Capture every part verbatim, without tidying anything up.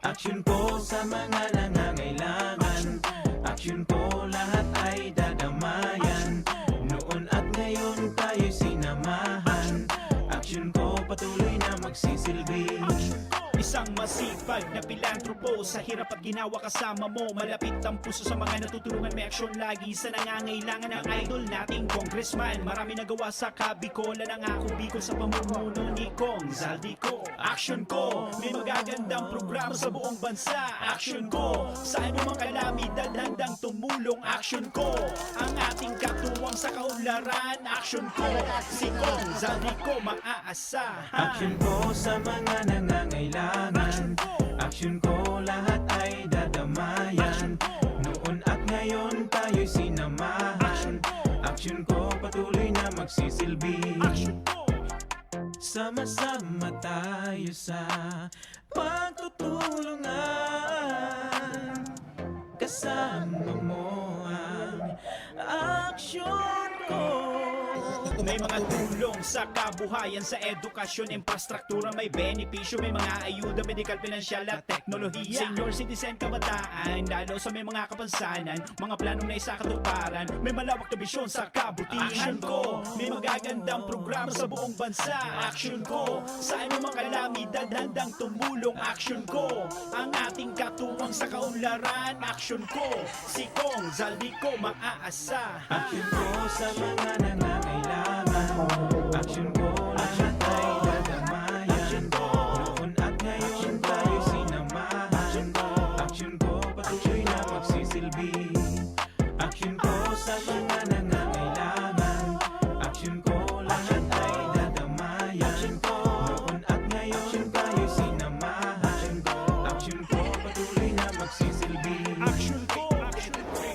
Action po sa mga nangangailangan. Action po, lahat ay dadamayan. Noon at ngayon tayo'y sinamahan. Action po, patuloy na magsisilbi. Isang masipag na pilantropo, sa hirap at ginawa kasama mo. Malapit ang puso sa mga natutulungan, may aksyon lagi sa nangangailangan. Ang idol nating congressman, marami nagawa sa Kabikolan. Ang ako Bicol sa pamumuno ni Cong Zaldy Co. Action Co, may magagandang programa sa buong bansa. Action Co, sa anumang kalamidad handang tumulong. Action Co, ang ating katuwang sa kaunlaran. Action Co, si Cong Zaldy Co maaasahan. Action Co sa mga nangangailangan. Action Co, lahat ay dadamayan. Noon at ngayon tayo'y sinamahan. Action Co, patuloy na magsisilbi. Action Co. Sama-sama tayo sa pagtutulungan. Kasama mo ang Action Co. May mga tulong sa kabuhayan, sa edukasyon, infrastruktura, may benepisyo, may mga ayuda, medikal, pinansyal at teknolohiya. Senior citizen, kabataan, lalo sa may mga kapansanan, mga planong naisakatuparan, may malawak na bisyon sa kabutihan. Action Co, may magagandang programa sa buong bansa. Action Co, sa anumang kalamidad handang tumulong. Action Co, ang ating katuwang sa kaunlaran. Action Co, si Cong Zaldy Co maaasahan. Action Co sa mga nangangailangan. Action Co, lahat ay dadamayan. Noon at ngayon tayo sinamahan. Action Co, patuloy na magsisilbi. Action Co sa mga nangangailangan. Action Co, lahat ay dadamayan. Noon at ngayon tayo sinamahan. Action Co, patuloy na magsisilbi. Action Co, Action Co.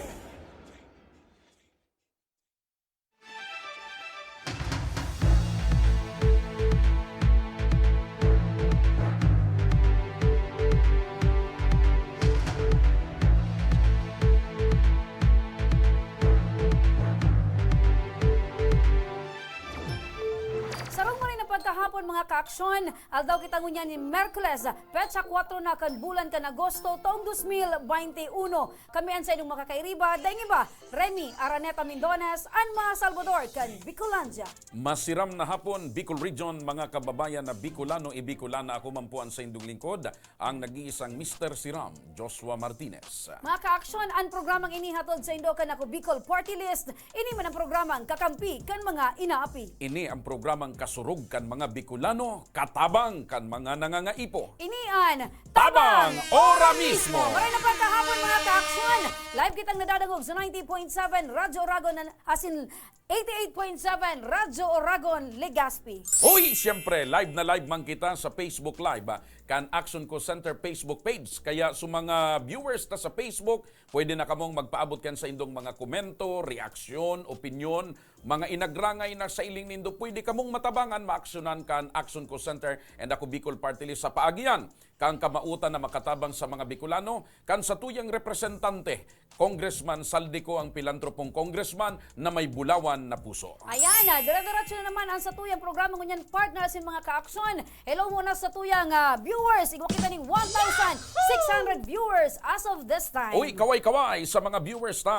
Sarong maray na pagkahapon, mga kaaksyon. Aldaw kita ngunyan ni Miyerkules, petsa kwatro na kan bulan kan Agosto, taong dos mil baynte uno. Kami an saindong makakairiba, daing iba, Remy Araneta Mindones, an mga Salvador kan Bicolandia. Masiram na hapon, Bicol Region, mga kababayan na Bicolano, i-Bicolana, ako man po an saindong lingkod, ang nag-iisang Mister Siram, Joshua Martinez. Mga kaaksyon, an programang ini hatod saindo kan Ako Bicol Party List. Ini man ang programang kakampi kan mga inaapi. Ini ang programang kasurog kan mga Bicolano, katabang kan mga nangangaipo. Ini an Tabang Ora Mismo! Maray na pagkahapon, mga kaaksyon! Live kitang nadadangog sa ninety point seven Radyo Oragon, asin eighty-eight point seven Radyo Oragon, Legazpi. Uy, siyempre, live na live man kita sa Facebook Live, ah, kan Action Co Center Facebook page. Kaya sa mga viewers ta sa Facebook, pwede na kamong magpaabot kan saindong mga komento, reaksyon, opinyon, mga inagrangay na sa iling nindo. Pwede kamong matabangan, maaksyonan kan Action Co Center and Ako Bicol Party List sa paagian kan kamawotan na makatabang sa mga Bicolano, kan satuyang representante, Congressman Zaldy Co, ang pilantropong congressman na may bulawan na puso. Ayan na, dire-diretso na naman ang satuyang programa ngunyan, partner asin mga kaaksyon. Hello muna sa tuyang, ah, viewers. Igwa kita ning one thousand six hundred viewers as of this time. Uy, kaway-kaway sa mga viewers ta.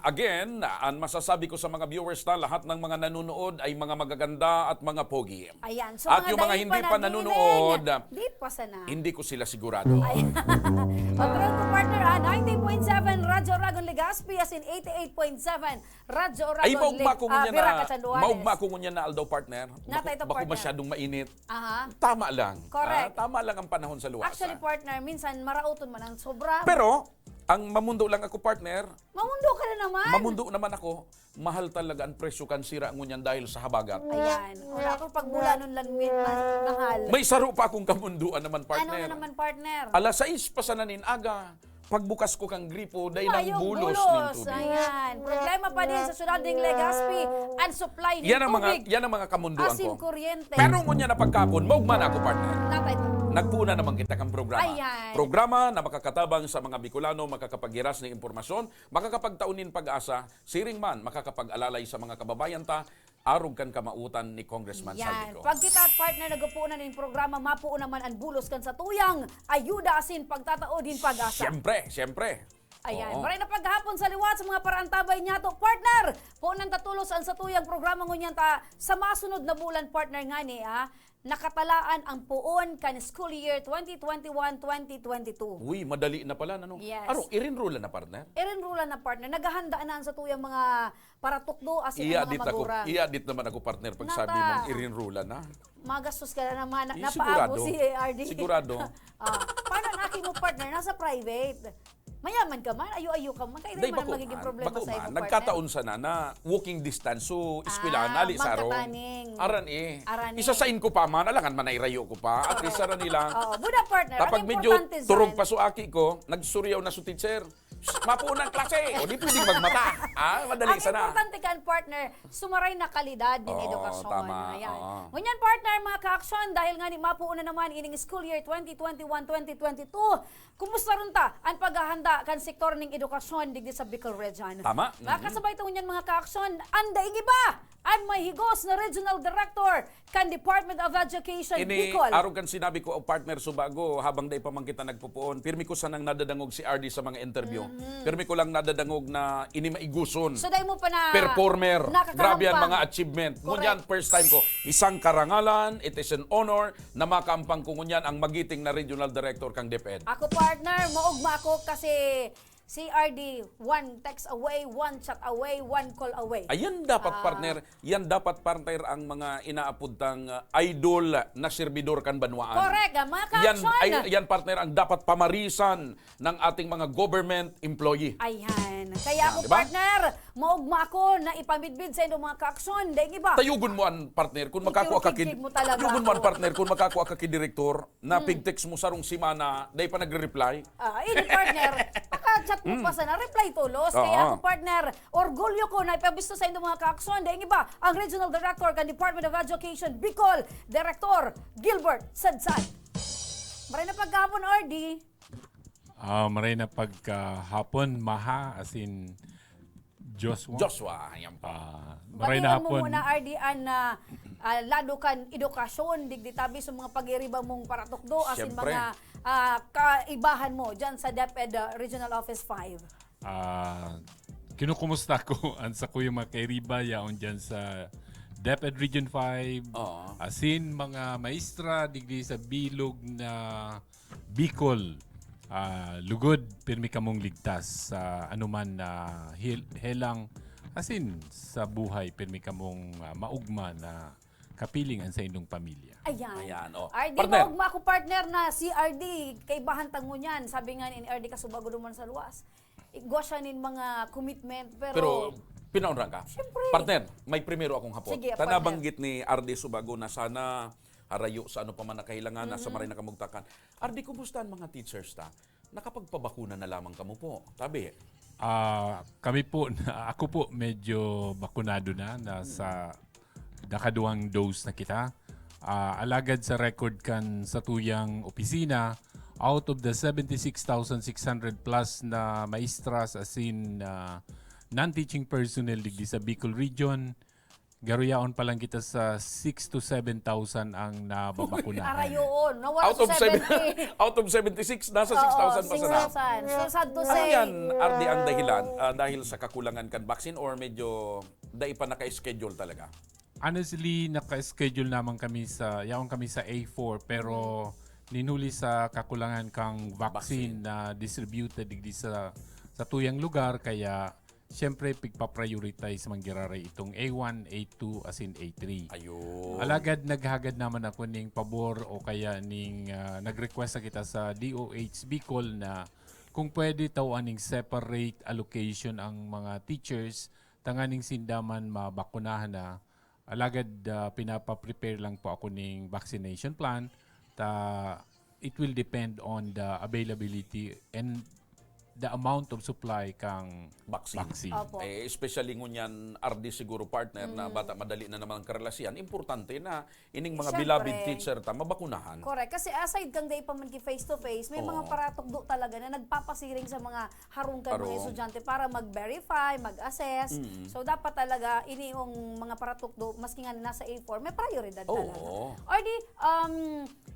Again, ang masasabi ko sa mga viewers ta, lahat ng mga nanonood ay mga magaganda at mga pogi. Ayan. So, at mga yung mga dahil hindi pa pa nanonood, nahiling, di pa sana. Hindi ko sila sigurado. Ayan. Pagkaroon ko, partner, ah, ninety point seven Radyo Oragon, Legazpi, asin eighty-eight point seven Radyo Oragon, Ay, maugma Leg-, ko ah, ngunyan Virac na, at San Juarez. Maugma ko ngunyan na aldaw, partner. Natay to, bako partner. Masyadong mainit. Aha. Tama lang. Correct. Ah, tama lang ang panahon sa luwasa. Actually, partner, minsan maraoton man ang sobra. Pero, ang mamundo lang ako, partner. Mamundo ka na naman. Mamundo naman ako. Mahal talaga ang presyo kan sira ngunyan dahil sa habagat. Ayan. Wala akong pagbulanon lan-, min-, ma-, mahal. May saro pa akong kamundoan naman, partner. Ano na naman, partner? Alas sais pa sana nin aga. Pagbukas ko kang gripo, dai lang bulos nin tubig. Ayan. Problema pa din sa syudad nin Legazpi ang supply nin tubig. Yan ang mga, yan ang mga kamundoan ko. Asin kuryente. Pero ngunyan na pagkapon, maugma na ako, partner. Napay to. Nagpoon na naman kita kan programa. Ayan. Programa na makakatabang sa mga Bicolano, makakapaghiras nin impormasyon, makakapagtao nin pag-asa, siring man makakapag-alalay sa mga kababayan ta, arog kan kamautan ni Congressman Saldi Yan. Co. Pag kita, partner, nagpoon na nin programa, mapoon naman an bulos kan satuyang ayuda asin pagtatao nin pag-asa. Siyempre, siyempre. Ayan. Oo. Maray na paghapon sa liwat sa mga paraantabay niyato, partner. Punan ta tolos an satuyang programa ngunyan ta sa masunod na bulan, partner, ngani, ha. Nakatalaan ang puon kan school year twenty twenty-one, twenty twenty-two. Uy, madali na pala, ano? Yes. Aro, irinrola na, partner? Irinrola na, partner. Naghahanda na ang satuyang mga paratukdo asin ang mga Iya-adit ako. magurang. Iya-adit naman ako, partner, pag sabi Nata- mong irinrola na. Magastos ka na naman. Eh, Napaabo sigurado. si R D. Sigurado. Ah, paano ang aki mo, partner? Nasa private. Mayaman ka man, ayo-ayo ka man. Kaya Dai, man bako magiging man. problema Bako sa iyo, man. partner. Nagkataon sana na walking distance. So, eskwelahan, Ah, ali sa aro. magkataning. Aran eh. Aran eh. Isa sa inko pa man, alangan man nairayo ko pa. At Correct. isa ra nila. Oo, buda, partner. Kapag Ang medyo importante turog dyan, pa so aki ko, nagsuryaw na so teacher. Mapuon ang klase. O, di pwedeng magmata. Ah, madali ang sana. importante kan, partner, sumaray na kalidad nin Oo, edukasyon. tama. Ayan. Oo. Ngunyan, partner, mga ka-aksyon, dahil nga ni mapuon na naman ining school year twenty twenty-one, twenty twenty-two, kumusta run ta an paghahanda kan sektor ning edukasyon digdi sa Bicol Region? Tama. Makasabay ta ngunyan, mga ka-aksyon, an daing iba, an may higos na Regional Director kan Department of Education Ini, Bicol. arog kan sinabi ko, partner, subago, habang dai pa man kita nagpupuon, pirmi ko sanang nadadangog si R D sa mga interview. Mhm. Pirmi ko lang nadadangog na ini maiguson. So, dai mo pa na Performer. nakakahampang. Grabe ang mga achievement. Correct. Ngunyan, first time ko. Isang karangalan, it is an honor na makaampang ko ngunyan ang magiting na regional director kang DepEd. Ako, partner, maugma ako kasi si R D, one text away, one chat away, one call away. Ayan dapat, Ah. partner. Yan dapat, partner, ang mga inaapod tang, uh, idol na serbidor kan banwaan. Correct, ah, mga Yan, ka-aksyon. ay, yan, partner, ang dapat pamarisan ng ating mga government employee. Ayan. Kaya Yan, ako, di ba? partner, maugma ako na ipamidbid sa inyong mga ka-aksyon. Dai iba. Tayugon mo an partner kung makakua ka ki-, Ikirukig-kig mo talaga tayugon mo an ako. Partner kung makakua ka ki direktor na pig-text mo sarong semana, dai pa nagre-reply. Ah, ini, partner. Paka-chat mo pa sana, reply tolos. Kaya Oo. ako, partner, orgulyo ko na ipabisto sa inyong mga ka-aksyon. Dai iba, ang Regional Director kan Department of Education Bicol, Director Gilbert Sadsad. Maray na paghapon, R D. Ah, maray na pagkahapon, Maha, asin Joshua. Joshua, yan pa. Ah, maray na Batingon mo hapon. muna, R D, an, ah, ah, lado kan edukasyon, digdi tabi sa mga pag-iriba mong paratukdo, asin Siyempre. mga ah, kaibahan mo dyan sa DepEd, ah, Regional Office five. Ah, kinukumusta ko ang sakuyang mga kairiba yaon dyan sa DepEd Region five, Oo. asin mga maestra digdi sa bilog na Bicol. Ah, lugod, pirmi kamong ligtas sa anuman na hil- helang, asin sa buhay, pirmi kamong, ah, maugma na kapiling an saindong pamilya. Ayan. Ayan, oh. R D, Partner. Maugma ako, partner, na si R D, kaibahan ta ngunyan. Sabi nga ni R D, kasubago duman sa luwas. Igwa siya nin mga commitment, pero... Pero pinaunran ka. Siyempre. Partner, may primero akong hapot. Sige, Ta partner. nabanggit ni R D subago na sana harayo sa ano pa man nakahilangan, nasa maray na kamugtakan. R D, kumusta ang mga teachers ta? Nakapagpabakuna na lamang kamo po? Tabi. Ah, kami po, ako po medyo bakunado na, nasa nakaduwang dose na kita. Ah, alagad sa record kan satuyang opisina, out of the seventy-six thousand six hundred plus na maestras asin ah, non-teaching personnel digdi sa Bicol Region, garuyaon pa lang kita sa six to seven thousand ang nababakunahan. Arayoon. Nawala Out of sa seven, seventy. Out of seventy-six, nasa Oo, six thousand pa sana. six thousand. So, sad to Ano say. yan, R D, ang dahilan? Ah, dahil sa kakulangan kan vaccine or medyo dai pa naka-schedule talaga? Honestly, naka-schedule naman kami sa, yaon kami sa A four, pero ninhuli sa kakulangan kang vaccine na distributed digdi sa, sa tuyang lugar, kaya siyempre pigpa-prioritize man giraray itong A one, A two, asin A three. Ayun. Alagad naghagad naman ako ning pabor o kaya ning ah, nag-request na kita sa D O H Bicol na kung pwede tawan ning separate allocation ang mga teachers tanganing sinda man mabakunahan na. Alagad ah, pinapa-prepare lang po ako ning vaccination plan. Ta it will depend on the availability and the amount of supply kang Vaccine. vaccine. Opo. Eh, especially ngunyan, R D siguro, partner, na bata madali na naman ang karelasian. Importante na ining mga Siyempre. beloved teacher ta, mabakunahan. Correct. Kasi aside kang dai pa man ki face-to-face, may mga Oo. paratukdo talaga na nagpapasiring sa mga harong kan mga Harong. estudyante para mag-verify, mag-assess. Mm. So, dapat talaga, ini yung mga paratukdo, maski nga nasa A four, may prioridad Oo. talaga. Or di, um,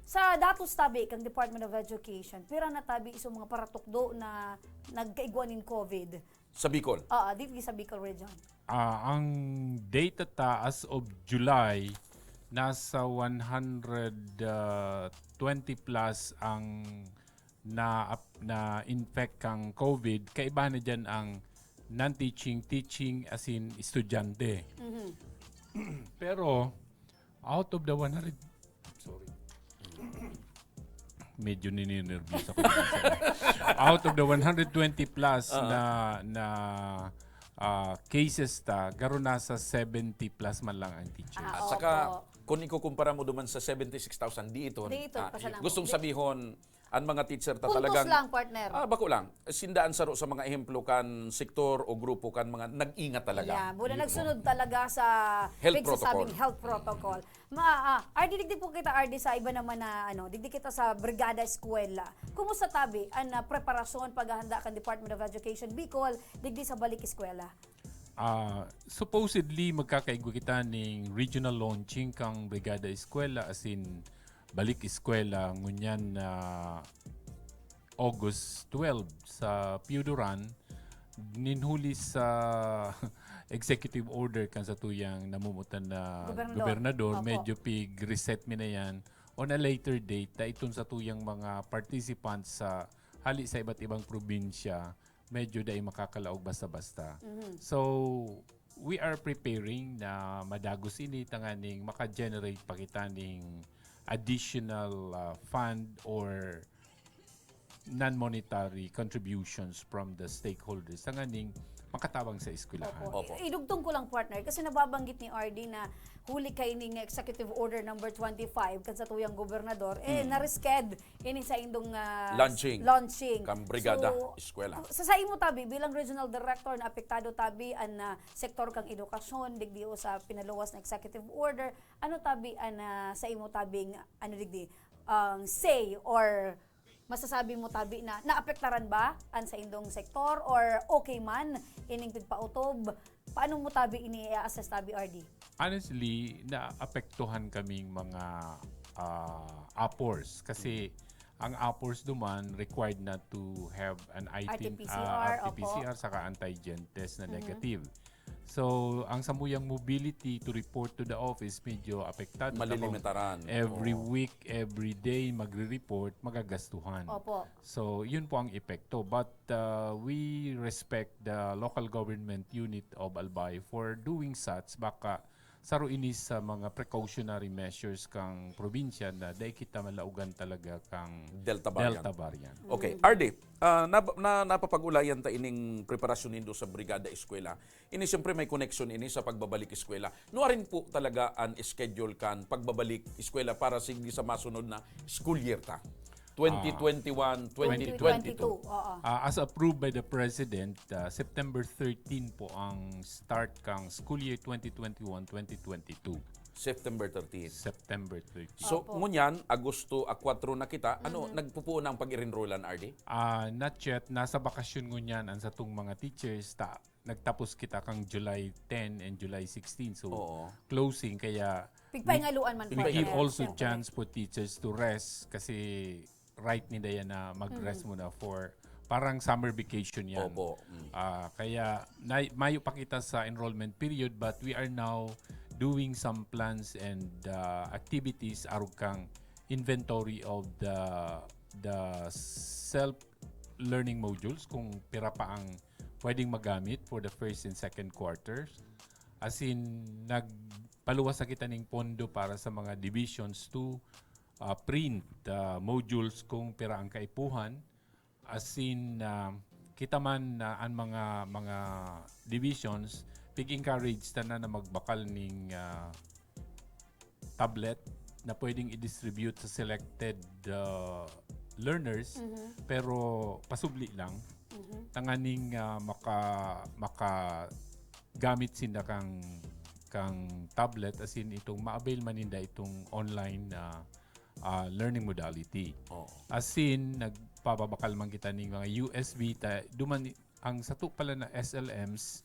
sa datos tabi kang Department of Education, pira na tabi isong mga paratukdo na nagkaigwa nin COVID? Sa Bicol. Oo, dito sa Bicol region. Ah, ang data ta as of July, nasa one hundred twenty plus ang na na-infect kang COVID. Kaibahan na dyan ang non-teaching, teaching, as in estudyante. Pero out of the one hundred, sorry. Medyo nininervyos ako. Out of the one hundred twenty plus Ah. na na ah, cases ta, garo nasa seventy plus man lang ang teachers. Ah, At saka, Opo. kung ikukumpara mo duman sa seventy-six thousand, di ito. Di ito, Ah, pasalamat. gustong Di- sabihin, ang mga teacher ta Puntos talagang... lang, partner. Ah, bako lang. Sindaan saro sa mga ehemplo kan sektor o grupo kan mga nag-ingat talaga. Yeah, muna nagsunod talaga sa Health pigsasabing protocol. health protocol. Ma, ah, R D, digdi po kita, R D, sa iba naman na, ano, digdi kita sa Brigada Eskwela. Kumusta tabi ang ah, preparasyon, paghahanda kan Department of Education Bicol, digdi sa Balik Eskwela? Ah, supposedly, magkakaigwa kita ning regional launching kang Brigada Eskwela, as in, Balik Eskwela, ngunyan na August twelve sa Pio Duran, ninhuli sa executive order kan sa tuyang namumutan na Gobernador. gobernador, Opo. Medyo pig-reset mi na yan on a later date, ta iton sa tuyang mga participants sa hali sa iba't ibang probinsya, medyo dai makakalaog basta-basta. Mhm. So, we are preparing na madagos ini tanganing maka-generate pa kita ning additional ah, fund or non-monetary contributions from the stakeholders tanganing makatabang sa eskwelahan. Opo. Opo. I- Idugtong ko lang, partner, kasi nababanggit ni R D na huli kay ning Executive Order number twenty-five kan sa tuyang gobernador, eh, Mm. na-resched ini sa indong ah, Launching. launching. Kang Brigada So, Eskwela. Sa, sa imo tabi, bilang regional director na apektado tabi an ah, sektor kang edukasyon, digdi o sa pinaluwas na executive order, ano tabi an ah, sa imo tabing, ano digdi, ang say or masasabi mo tabi na naapektaran ba an sa indong sektor or okay man ining pigpautob? Paano mo tabi ini i-assess tabi, R D? Honestly, naapektuhan kaming mga ah, uppers kasi ang uppers duman required na to have an I T, R T P C R, ah, opo. R T P C R saka antigen test na Mhm. negative. So, ang samuyang mobility to report to the office medyo apektado. Malilimitaran. Every Oo. week, every day, magre-report, magagastuhan. Opo. So, yun po ang epekto. But uh, we respect the local government unit of Albay for doing such. Baka saro ini sa mga precautionary measures kang probinsya na dai kita malaugan talaga kang Delta variant. Delta variant. Okay, R D, ah, nap- na, napapag-ulayan ta ining preparasyon nindo sa Brigada Eskwela. Ini siyempre may koneksyon ini sa pagbabalik eskwela. Nuarin po talaga ang schedule kan pagbabalik eskwela para sigdi sa masunod na school year ta? twenty twenty-one, twenty twenty-two. Oo. Ah, as approved by the President, ah, September thirteen po ang start kang school year twenty twenty-one, twenty twenty-two. September thirteen. September thirteen. So, Opo. ngunyan, Agosto a kwatro na kita. Ano, nagpupuon na ang pag-enrollan, R D? Ah, not yet. Nasa bakasyon ngunyan ang satong mga teachers. Ta, nagtapos kita kang July ten and July sixteen. So, Oo. closing. Kaya, Pigpahingaluan man we po, give sir. also Siyempre. chance for teachers to rest kasi right nila yan na mag-rest muna for parang summer vacation yan. Opo. Mm. Ah, kaya na, mayo pa kita sa enrollment period, but we are now doing some plans and ah, activities arog kang inventory of the the self learning modules, kung pira pa ang pwedeng magamit for the first and second quarters. As in, nagpaluwas na kita ning pondo para sa mga divisions to ah, print ah, modules kung pira ang kaipuhan. As in, ah, kita man na ang mga mga divisions, pig-encourage ta na na magbakal ning ah, tablet na pwedeng i-distribute sa selected ah, learners, Mhm. pero pasubli lang. Mhm. Tanganing ah, maka, maka gamit sinda kang, kang tablet, as in itong ma-avail man ninda itong online na ah, learning modality. Oo. As in, nagpapabakal man kita ning mga U S B, ta, duman, ang sato pala na S L Ms,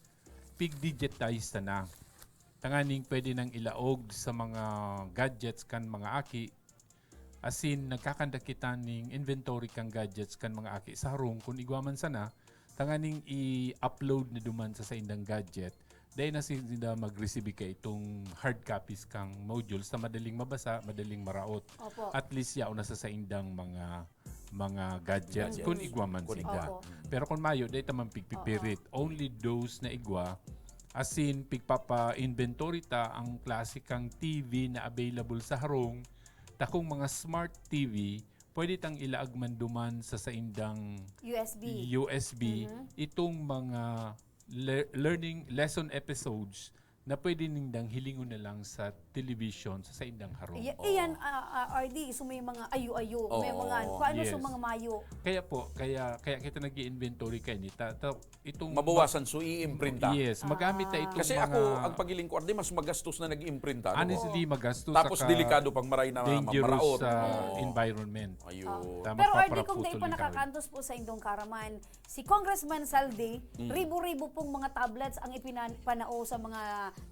pig-digitize ta na. Tanganing pwede nang ilaog sa mga gadgets kan mga aki. As in, nagkakanda kita ning inventory kan gadgets kan mga aki sa harong kun igwa man sana, tanganing i-upload na duman sa saindang gadget. Dai na sinda mag-receive ka itong hard copies kang modules na madaling mabasa, madaling maraot. Opo. At least yaon na sa saindang mga mga gadgets Gadgets. kun igwa man Kun sinda. Opo. Pero kun mayo, dai ta man pigpipirit. Only those na igwa, as in, pigpapa-inventory ta ang klase kang T V na available sa harong, ta kung mga smart T V, pwede tang ilaag man duman sa saindang U S B. U S B, Mhm. itong mga le- learning lesson episodes na pwede nindang hilingon na lang sa television sa saindang harong. Iya- Iyan, ah, ah, R D, so may mga ayo-ayo, may Oo. mga, kung ano Yes. so mga mayo. Kaya po, kaya kaya kita nag-inventory kaini. Ta, ta, itong Mabawasan, so iimprinta. Yes, magamit na itong Kasi mga ako, ang pagiling ko, Ardi, mas magastos na nag-iimprinta. ano ko? Honestly, magastos Tapos saka delikado pag maray na dangerous mamaraot. sa Oo. environment. Ayun. Ta Pero R D, kung magpaparaputol dai pa yung nakakantos po sa indong karaman, si Congressman Saldi, ribu-ribu pong mga tablets ang ipinanao sa mga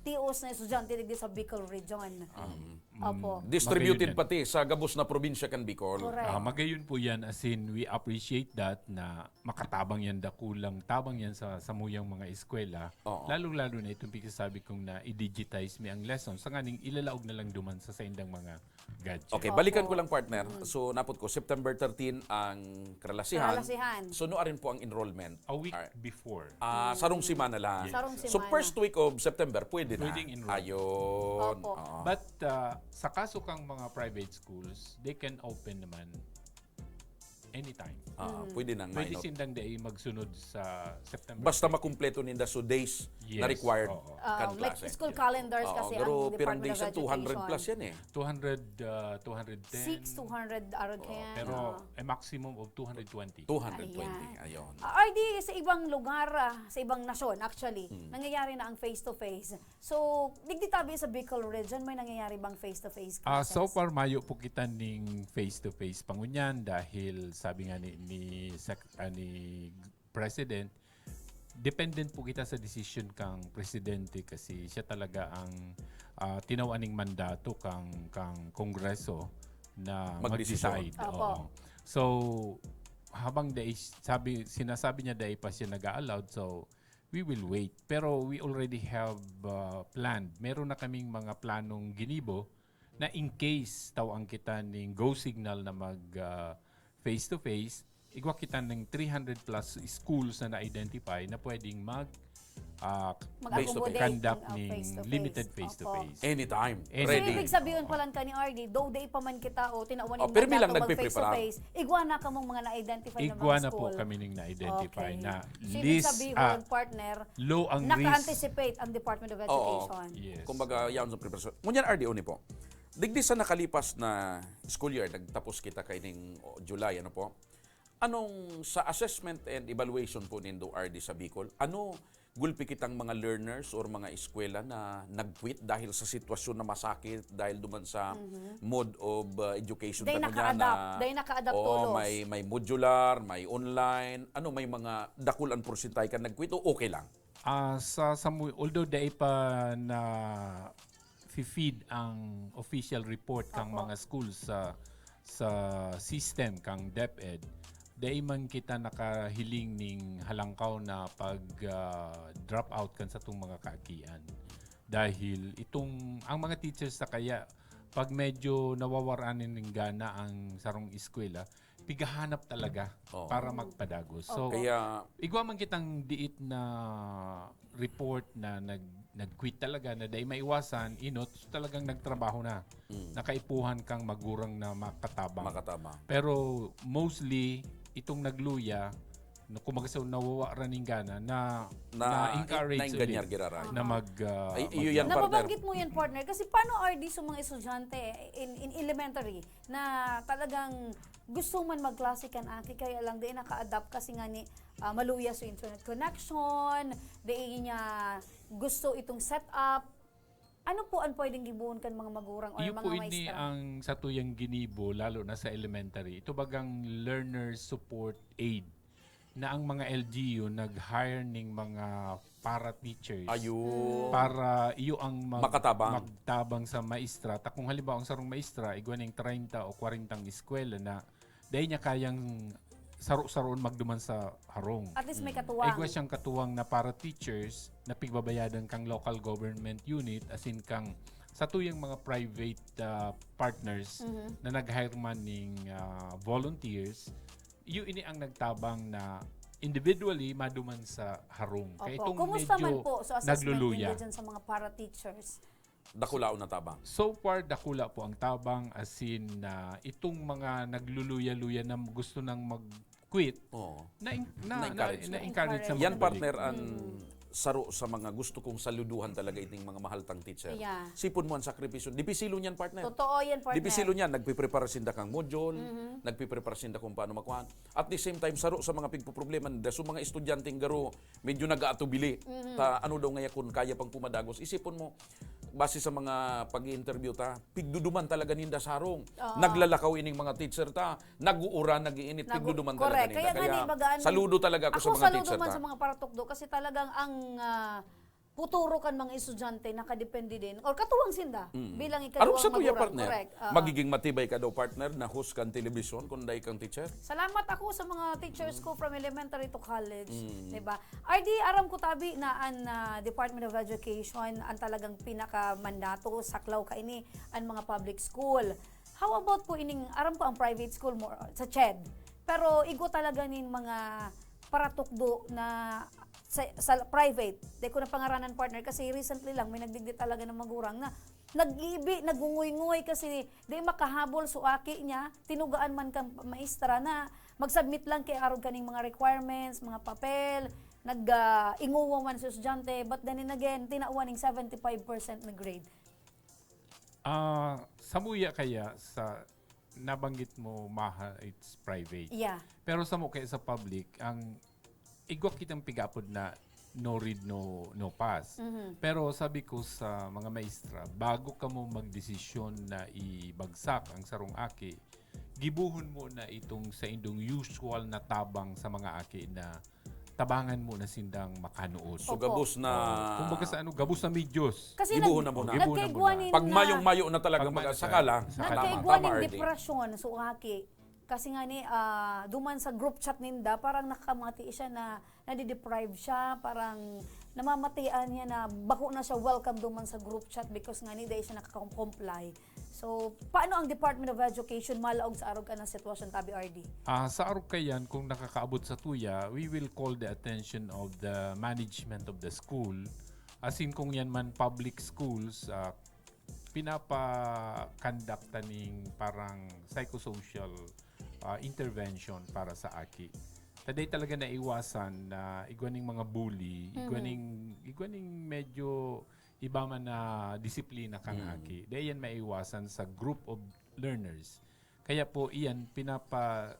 tios na estudyante digdi sa Bicol Region. Mm, Opo. Distributed magayon yan. Pati sa gabos na probinsya kan Bicol. Correct. Ah, magayon po yan, as in, we appreciate that na makatabang yan, dakulang tabang yan sa samuyang mga eskwela. Oo. Lalo-lalo na itong pagkasabi kong na i-digitize mi ang lesson. Sa nganing ilalaog na lang duman sa saindang mga gadget. Okay, Opo. Balikan ko lang, partner. So, napot ko, September thirteen ang karalasihan. Karalasihan. So, no rin po ang enrollment? A week Ar- before. Ah, sarong semana lang. Sarong So, semana. First week of September, pwede na. Pwedeng enroll. Ayun. Opo. Oo. But ah, sa kaso kang mga private schools, they can open naman anytime. Ah, Pwede nang Pwede minor. Sindang dai magsunod sa September. Basta makumpleto ninda so days na Yes, required oo. Ah, kan may klase. school calendars Oo, kasi pero ang Department pirang days of yan, two hundred Education. Plus yan eh. two hundred, uh, two hundred ten. Six, two hundred, arog Oo, kaya. pero Ah. a maximum of two hundred twenty. Two hundred twenty. Ayan. Ayun. Ah, R D, sa ibang lugar, ah, sa ibang nasyon, actually, Hmm. nangyayari na ang face-to-face. So, digdi tabi sa Bicol region, may nangyayari bang face-to-face Ah, so classes? Far, mayo po kita ning face-to-face pangunyan dahil sabi nga ni, ni, Sec- ah, ni President, dependent po kita sa decision kang Presidente kasi siya talaga ang ah, tinawan ning mandato kang, kang Kongreso na Magdesisyon. Mag-decide. Opo. Oo. So, habang dai, sabi, sinasabi niya dai pa siya nag-a-allowed, so we will wait. Pero we already have uh, planned. Meron na kaming mga planong ginibo na in case tawaan kita ning go signal na mag uh, face-to-face, igwa kita ng three hundred plus schools na na-identify na pwedeng mag uh, Mag-accommodate conduct ng, uh, ning face-to-face. limited Opo. face-to-face. Anytime. Any- So, Ready. Ibig sabihin palang ka ni R D, though dai pa man kita o tinawan Oh, ng pirmi lang mandato mag nagpiprepara. face-to-face, igwa na kamong mga na-identify na Igwa mga na po school. kami ning na-identify Okay. na So, ibig least sabihin, ah, partner, low ang risk. naka-anticipate ang Department of Oo. Education. Yes. Kumbaga, yaon sa preparasyon. Ngunyan, R D, uni po. Digdi sa nakalipas na school year, nagtapos kita kaining, oh, July, ano po? Anong sa assessment and evaluation po nindo, R D, sa Bicol, ano gulpi kitang mga learners or mga eskwela na nag-quit dahil sa sitwasyon na masakit, dahil duman sa mode of uh, education Dahil ta ngunyan naka-adapt, na, dahil naka-adapt oo, tolos. may, may modular, may online, ano, may mga dakul ang porsyentay kan nag-quit o okay lang? Ah, sa, sa mu- although dai pa na feed ang official report kang Opo. mga schools sa sa system kang DepEd, dai man kita nakahiling ning halangkaw na pag ah, drop out kan satong mga kaakian. Dahil itong ang mga teachers sa kaya pag medyo nawawaran ning gana ang sarong eskwela, pigahanap talaga Oo. para magpadagos. So, Kaya, igwa man kitang diit na report na nag nag-quit talaga na dai maiwasan, inot, so talagang nagtrabaho na. Mm. Nakaipuhan kang magurang na makatabang. Makatabang. Pero mostly, itong nagluya, na kumbaga sa nawawaran ning gana, na, Na, encourage naingganyar ulit giraray. na mag, ah, Ay, mag- iyo yan, partner. Nababanggit mo yan, partner, kasi paano, R D, sa mga estudyante in, in elementary na talagang gusto man magklase kan aki, kaya lang di naka-adapt kasi nga ni, ah, maluya so internet connection, di niya gusto itong setup. Ano po ang pwedeng gibohon kan mga magurang or Iyo mga po ini maestra? Ang satuyang ginibo, lalo na sa elementary. Ito bagang learner support aid na ang mga L G U nag-hire ning mga para teachers. Ayun. Para iyo ang mag-, Makatabang. Magtabang sa maestra. Ta kung halimbawa ang sarong maestra, igwa ning treinta o kwarentang eskwela na, dahil niya kayang saro-saroon magduman sa harong. At least may Mm. katuwang. Igwa siyang katuwang na para teachers na pigbabayadan kang local government unit, as in kang satuyang mga private, ah, partners Mhm. na nag-hire man ning, ah, volunteers, iyo ini ang nagtabang na individually maduman sa harong. Kaya Opo. Itong Kumusta medyo man po sa assessment nagluluya. Ninyo dyan sa mga para-teachers? Dakulaon na tabang. So far, dakula po ang tabang, as in, ah, itong mga nagluluya-luya na gusto nang mag-quit, Oo. na, na, Na-encourage na, na. Na-encourage sa Yan, magbalik. Partner, ang Mm. saro sa mga gusto kong saluduhan talaga iting mga mahal tang teacher. Yeah. Sipon mo ang sakripisyo. Dipisilo niyan, partner. Totoo yan, partner. Dipisilo niyan. Nagpiprepara sinda kang module, Mhm. nagpiprepara sinda kung paano makuhaan. At the same time, saro sa mga pigpoproblema, da so mga estudyanteng garo, medyo nag-aatubili. Mhm. Ta, ano daw ngaya kung kaya pang pumadagos? Isipon mo, base sa mga pag-i-interview ta, pigduduman talaga ninda sarong. Oo. Naglalakaw ining mga teacher ta, nag-uuran, nag-iinit, Nagu-, pigduduman talaga correct. Ninda. Kaya nga Kaya, ni, baga, ano, saludo talaga ako ako sa mga saludo teacher man ta. Sa mga paratukdo kasi talagang ang, ah, futuro kan mga estudyante nakadepende din or katuwang sinda Mm. bilang ikaduwang Arog sa tuya, magurang. Partner. Correct. Oo. Magiging matibay ka daw, partner, na host kan telebisyon kung dai kang teacher? Salamat ako sa mga teachers ko from elementary to college, Mm. di ba? R D, aram ko tabi na an, ah, Department of Education ang talagang pinakamandato, saklaw kaini an mga public school. How about po ining, aram ko ang private school mo sa ched, pero igwa talaga nin mga paratukdo na sa, sa private, di ko na pangaranan, partner, kasi recently lang may nagdigdi talaga ng magurang na nag-iibi, nagungoy-ngoy kasi di makahabol so aki niya, tinugaan man kang maestra na mag-submit lang kay arog kaning mga requirements, mga papel, nag, ah, inguwa man sa estudyante, but then again, tinawan ning seventy-five percent na grade. Ah, samuya kaya sa nabanggit mo, Maha, it's private. Yeah. Pero samo kaya sa public, ang igwa kitang pigapod na no read, no, no pass. Mhm. Pero sabi ko sa mga maestra, bago kamo magdesisyon na ibagsak ang sarong aki, gibuhon mo na itong saindong usual na tabang sa mga aki na tabangan mo na sindang makanuod. So, Opo. gabos na Oh, kumbaga sa ano, gabos na medyos. Kasi Gibuhon nag-, na muna. Gibuhon na nagkaigwa muna. nin Pag na mayong-mayo na talaga, Pag baga, mayo sa saka lang. sa Nagkaigwa kama, ning Mardi. depresyon, so aki. Kasi nga ni, ah, duman sa group chat ninda, parang nakamati siya na nadideprive siya, parang namamatian niya na bako na siya welcome duman sa group chat because nga ni dahil siya nakaka-comply. So, paano ang Department of Education malaog sa arog ka ng sitwasyon, tabi, R D? Ah, sa arog kayan, kung nakakaabot sa tuya, we will call the attention of the management of the school. As in, kung yan man public schools, ah, pinapa-conduct ta ning parang psychosocial, ah, intervention para sa aki. Ta dai talaga naiwasan na igwa ning mga bully, igwa Mhm. ning, igwa ning medyo iba man na disiplina kan Mm. aki. Dai yan maiwasan sa group of learners. Kaya po, iyan, pinapa-,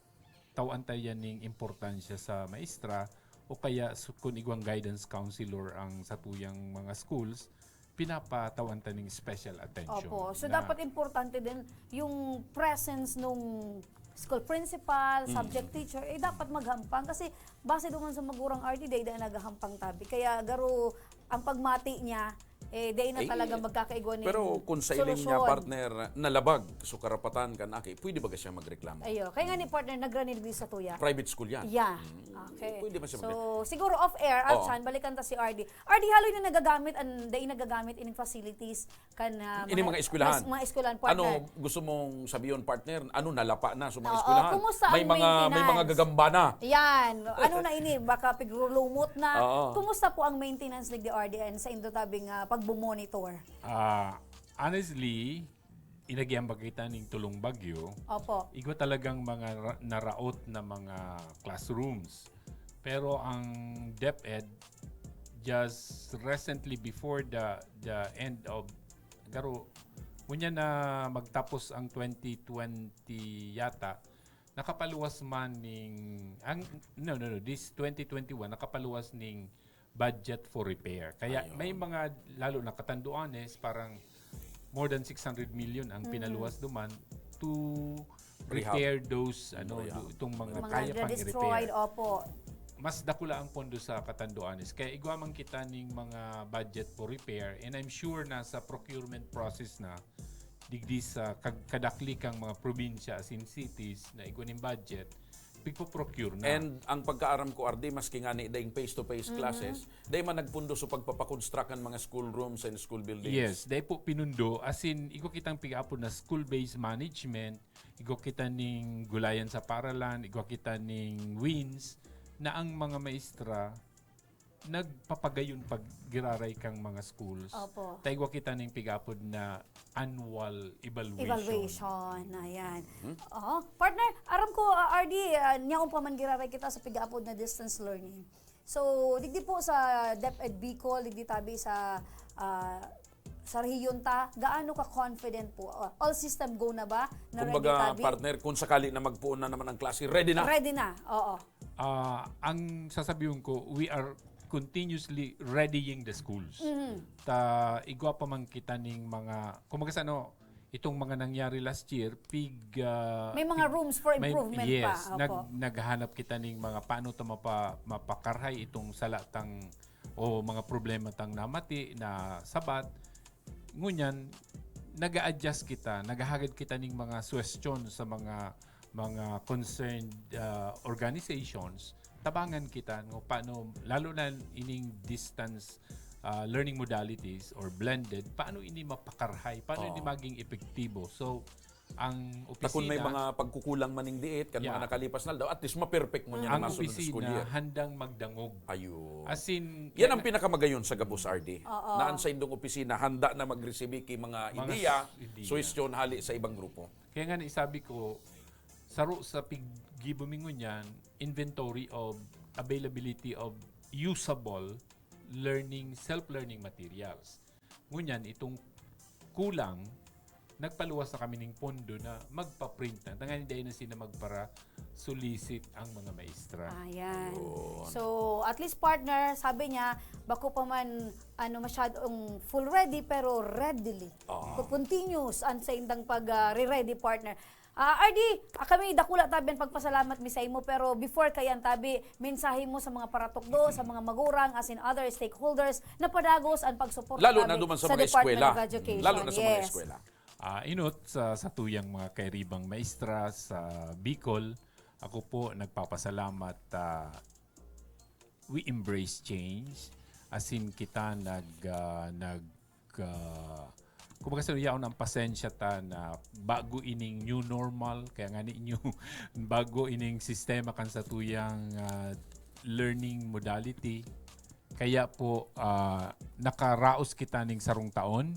tawan ta yan ning importansya sa maestra o kaya su-, kun igwang guidance counselor ang satuyang mga schools, pinapatawan ta ning special attention Opo. So, na dapat importante din yung presence nung school principal, Mm. subject teacher, eh, dapat maghampang. Kasi base duman sa magurang R D, dai-dai naghahampang tabi. Kaya garo ang pagmati niya, eh, dai na Eh, talaga magkakaigwa nin pero kung sa iling niya, solusyon. Partner, nalabag so karapatan kan aki, pwede ba siya magreklamo? Ayo. Kaya nga ni partner, nagranid sa tuya. Private school yan. Yeah. Mm. Okay. Pwede ba siya So, magre- siguro off-air, Oo. Alchan, balikan ta si R D. R D, haloy na nagagamit, an, dai nagagamit ining facilities kan, ah, Ini mga mga eskwelahan. mas-, mga eskwelahan, partner. Ano gusto mong sabihin, partner? Ano, nalapa na sa mga Oo, eskwelahan? Kumusta May ang mga, may mga maintenance? gagamba na. Yan. Ano na ini? Baka pigrulumot na. Oo. Kumusta po ang maintenance ni D R D N sa indo tabing, ah, pagbo-monitor? Ah, honestly, inagihan ba kita ning tulong bagyo? Opo. Igwa talagang mga ra-, naraot na mga classrooms. Pero ang DepEd, just recently before the, the end of, garo, unya na magtapos ang twenty twenty yata, nakapaluwas man ning, ang, no, no, no, this twenty twenty-one, nakapaluwas ning budget for repair. Kaya Ayun. may mga, lalo na Catanduanes, parang more than six hundred million ang Mm. pinaluwas duman to Rehab. repair those, ano, Rehab. do-, itong mga Mga kaya pang na-destroyed, i-repair. opo. Mas dakula ang pondo sa Catanduanes. Kaya igwa man kita ning mga budget for repair, and I'm sure na sa procurement process na, digdi sa kag-, kadakli kang mga probinsya, as in cities, na igwa ning budget, pigpo-procure na. And ang pagkaaram ko, R D, maski ngani daing face-to-face Mhm. classes, dai man nagpundo sa pagpapakonstruct kan mga school rooms and school buildings. Yes, dai po pinundo. As in, igwa kitang pig-apod na school-based management, igwa kita ning gulayan sa paralan, igwa kita ning wins, na ang mga maestra, nagpapagayon pag giraray kang mga schools. Opo. Ta igwa kita ning pig-apod na annual evaluation. Evaluation, ayan. Mhm. Oo. Partner, aram ko, ah, R D, ah, nyaon pa man giraray kita sa pig-apod na distance learning. So, digdi po sa DepEd Bicol, digdi tabi sa, ah, sa rehiyon ta, gaano ka confident po? Ah, all system go na ba? Na ready Kumbaga, tabi? partner, kung sakali na magpoon na naman ang klase, ready na? Ready na, oo. Ah, ang sasabihon ko, we are continuously readying the schools. Mhm. Ta igwa pa man kita ning mga, kumbaga sa ano, itong mga nangyari last year, pig, ah, May mga pig-, rooms for may, improvement pa. yes, Opo. nag-, naghahanap kita ning mga paano ta mapa-, mapakarhay itong sala tang o mga problema tang namati, nasabat. Ngunyan, nag-a-adjust kita, naghahagad kita ning mga suwestyon sa mga, mga concerned, ah, organizations, tabangan kita, no, paano, lalo na ining distance, ah, learning modalities or blended, paano ini mapakarhay, paano ini Oo. maging epektibo. So, ang Ta kun may opisina mga pagkukulang maning diit, kan mga Yeah. nakalipas na aldaw, at least ma-perfect mo niya Ang na masunod na school opisina, year. handang magdangog. Ayun. As in, Yan ang kaya pinakamagayon sa gabos, R D. Oo. Na ang saindong opisina, handa na magresibi ki mga Mga ideya, s-, ideya. suwestyon hali sa ibang grupo. Kaya nga, isabi ko, saro sa piggibo mi ngunyan, inventory of availability of usable learning, self-learning materials. Ngunyan, itong kulang, nagpaluwas na kami ning pondo na magpa-print na. Tanganing dai na sila magpara-solicit ang mga maestra. Ayan. Yun. So, at least, partner, sabi niya, bako pa man, ano, masyadong full ready, pero readily. Ah. Continuous ang saindang pag, ah, re-ready, partner. Ah, R D, ah, kami dakula tabi an pagpasalamat mi saimo, pero before kayan tabi, mensahe mo sa mga paratukdo, sa mga magurang, as in other stakeholders, na padagos an pagsuporta Lalo na tabi duman sa sa mga Department eskwela. of Education. Lalo na sa mga Yes. eskwela. Ah, inot sa satuyang mga kairibang maestra sa Bicol, ako po nagpapasalamat, ah, we embrace change. As in, kita nag, ah, nag, ah, kumbaga sa yaon ang pasensya ta na bago ining new normal, kaya nga ninyo, bago ining sistema kan satuyang, ah, learning modality. Kaya po, ah, nakaraos kita ning sarong taon,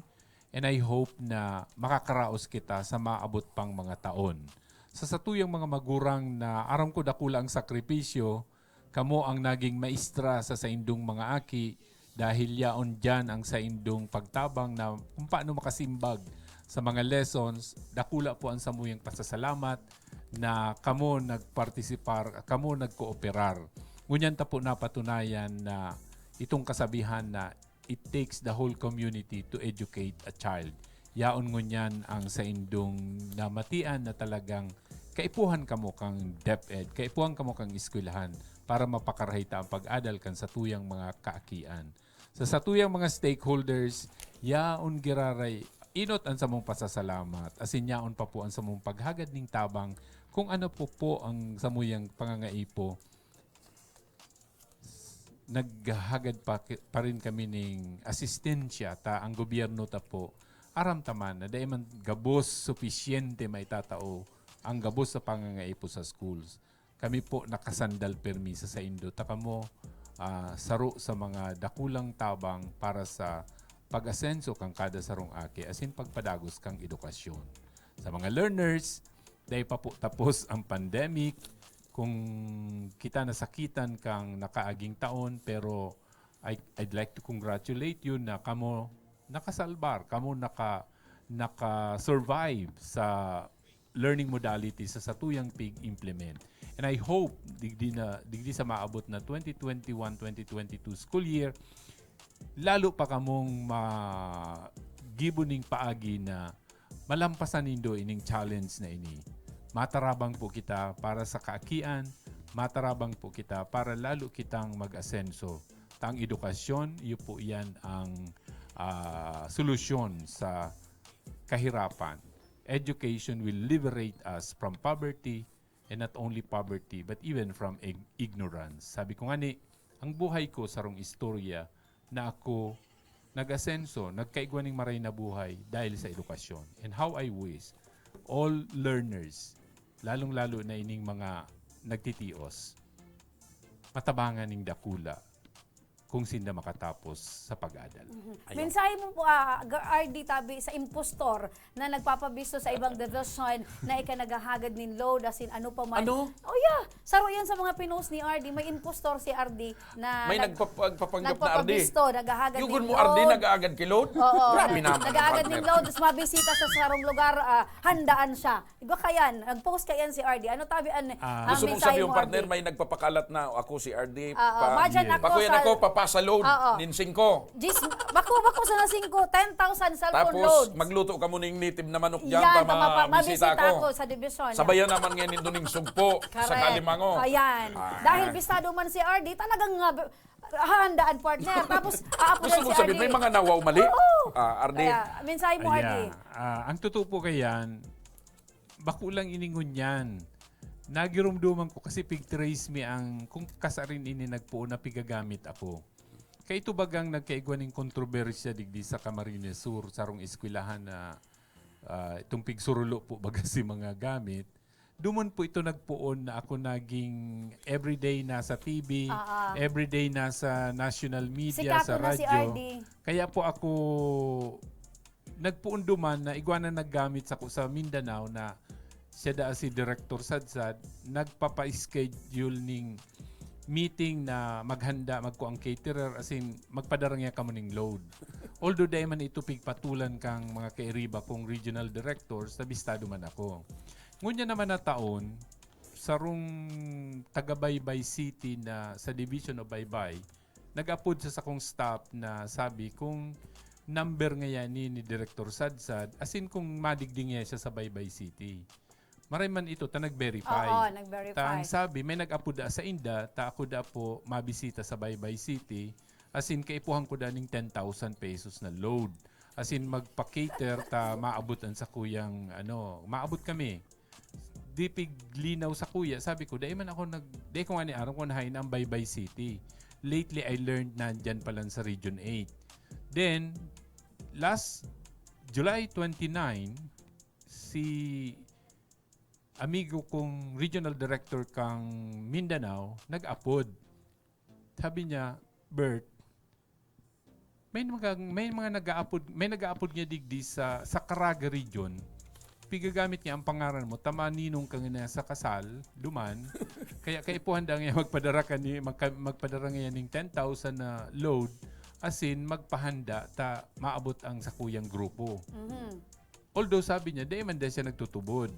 and I hope na makakaraos kita sa maabot pang mga taon. Sa satuyang mga magurang na aram ko dakula ang sakripisyo, kamo ang naging maestra sa saindong mga aki, dahil yaon diyan ang saindong pagtabang na kung paano makasimbag sa mga lessons. Dakula po ang samuyang pasasalamat na kamo nagpartisipar, kamo nagkooperar. Ngunyan ta po napatunayan na itong kasabihan na it takes the whole community to educate a child. Yaon ngunyan ang saindong namatian na talagang kaipuhan kamo kang DepEd, kaipuhan kamo kang eskwelahan para mapakarhay ta ang pag-adal kan satuyang mga kaakian. Sa satuyang mga stakeholders, yaon giraray inot ang samong pasasalamat, asin yaon pa po ang samong paghagad ning tabang kung ano po po ang samuyang pangangaipo. Naghahagad pa ki-, pa rin kami ning asistensya ta ang gobyerno ta po, aram ta man na dai man gabos supisyente maitatao ang gabos sa pangangaipo sa schools. Kami po nakasandal permi sa saindo ta kamo, ah, saro sa mga dakulang tabang para sa pag-asenso kan kada sarong aki asin pagpadagos kan edukasyon. Sa mga learners, dai pa po tapos ang pandemic. Kung kita nasakitan kang nakaaging taon, pero I, I'd like to congratulate you na kamo nakasalbar, kamo naka-, naka-survive sa learning modality sa satuyang pig-implement. And I hope, digdi na, digdi sa maabot na twenty twenty-one, twenty twenty-two school year, lalo pa kamong magibo ning paagi na malampasan nindo ining challenge na ini. Matarabang po kita para sa kaakian, matarabang po kita para lalo kitang mag-asenso. Ta ang edukasyon, iyo po yan ang, ah, solusyon sa kahirapan. Education will liberate us from poverty, and not only poverty, but even from ig-, ignorance. Sabi ko nga ni, ang buhay ko sarong istorya na ako nag-asenso, nagkaigwa ning maray na buhay dahil sa edukasyon. And how I wish all learners, lalong-lalo na ining mga nagtitios, matabangan ning dakula kung sinda makatapos sa pag-adal. Mhm. Ayaw. Mensahe mo po, ah, G-, R D, tabi sa impostor na nagpapabisto sa ibang division na ika naghahagad nin load, as in, ano pa man. Ano? Oh, yeah. Saro yan sa mga pinost ni R D. May impostor si R D na May nag-, nagpap-, nagpapanggap na R D. nagpapabisto, naghahagad Yugon nin mo, R D, load. nag-aagad ki load? Oo. Grabe naman, Nag-aagad partner. nin load, tapos mabisita sa sarong lugar, ah, handaan siya. Iba ka yan. Nag-post ka yan si R D. Ano tabi an, Ah. ang Gusto mong mensahe sabi yung mo, partner, R D? may nagpapakalat na ako si R D, Oo, pa-, madyan Yes. ako pakuyan sa ako, papasa load, Oo. nin singko. Jis, bako, bako sa nasing ko, ten thousand cellphone Tapos, loads. magluto ka muna yung native na manok dyan, Yan, pa tama pa. mabisita Mabisita ako. ako sa dibisyon. Sabayan naman ngayon yung duning sugpo sa Correct. Kalimango. Ayan. Ah. Dahil bistado man si R D, talagang, ah, b-, hahandaan, partner. Tapos, aapudan Gusto mong si sabihin, R D. may mga nawaw mali? Oo. Ah, R D. Kaya, mensahe mo, Ayan. R D. Ah, ang totoo po kayan, bako lang iningon yan. Nagirumduman ko kasi pig-trace mi ang kung kasarin ini nagpoon na pigagamit ako. Kaya ito bagang nagkaigwa ning kontrobersya digdi sa Camarines Sur, sarong eskwelahan na, ah, itong pigsurulo po baga si mga gamit. Dumon po ito nagpoon na ako naging everyday nasa T V, Oo. everyday nasa national media, Sikat sa po na si radyo. R D. Kaya po ako nagpoon duman na igwa na naggamit sako sa Mindanao na siya daa si Director Sadsad, nagpapa-schedule ning meeting na maghanda, magkuang caterer, as in, magpadara niya kamo ning load. Although dai man ito pigpatulan kang mga kairiba kong regional directors, nabistado man ako. Ngunyan naman na taon, sarong taga Baybay City na sa Division of Baybay, nag-apod sa sakong staff na sabi kung number ngaya ni, ni Director Sadsad, as in kung madigdi ngaya siya sa Baybay City. Maray man ito, ta nag-verify. Oo, nag-verify. Ta ang sabi, may nag-apod daa sa inda, ta ako daa po mabisita sa Baybay City, as in, kaipuhan ko daa ning ten thousand pesos na load. As in, magpa-cater ta maabot an sakuyang, ano, maabot kami. Di piglinaw sakuya, sabi ko, dai man ako nag-, dai ko ngani aram kung haen ang Baybay City. Lately, I learned na dyan pala sa Region eight. Then, last July twenty-nine, si amigo kong regional director kang Mindanao nag-apod. Sabi niya, "Bert, may mga, may mga nag-aapod, may nag-aapod nga digdi sa, sa Caraga region. Pigagamit niya ang pangaran mo, ta maninong ka nga sa kasal, duman. Kaya kaipuhan daa nga magpadara ka ni, magka-, magpadara nga ning ten thousand na load, asin magpahanda ta maabot ang sakuyang grupo." Mhm. Although sabi niya, dai man daa siya nagtutubod.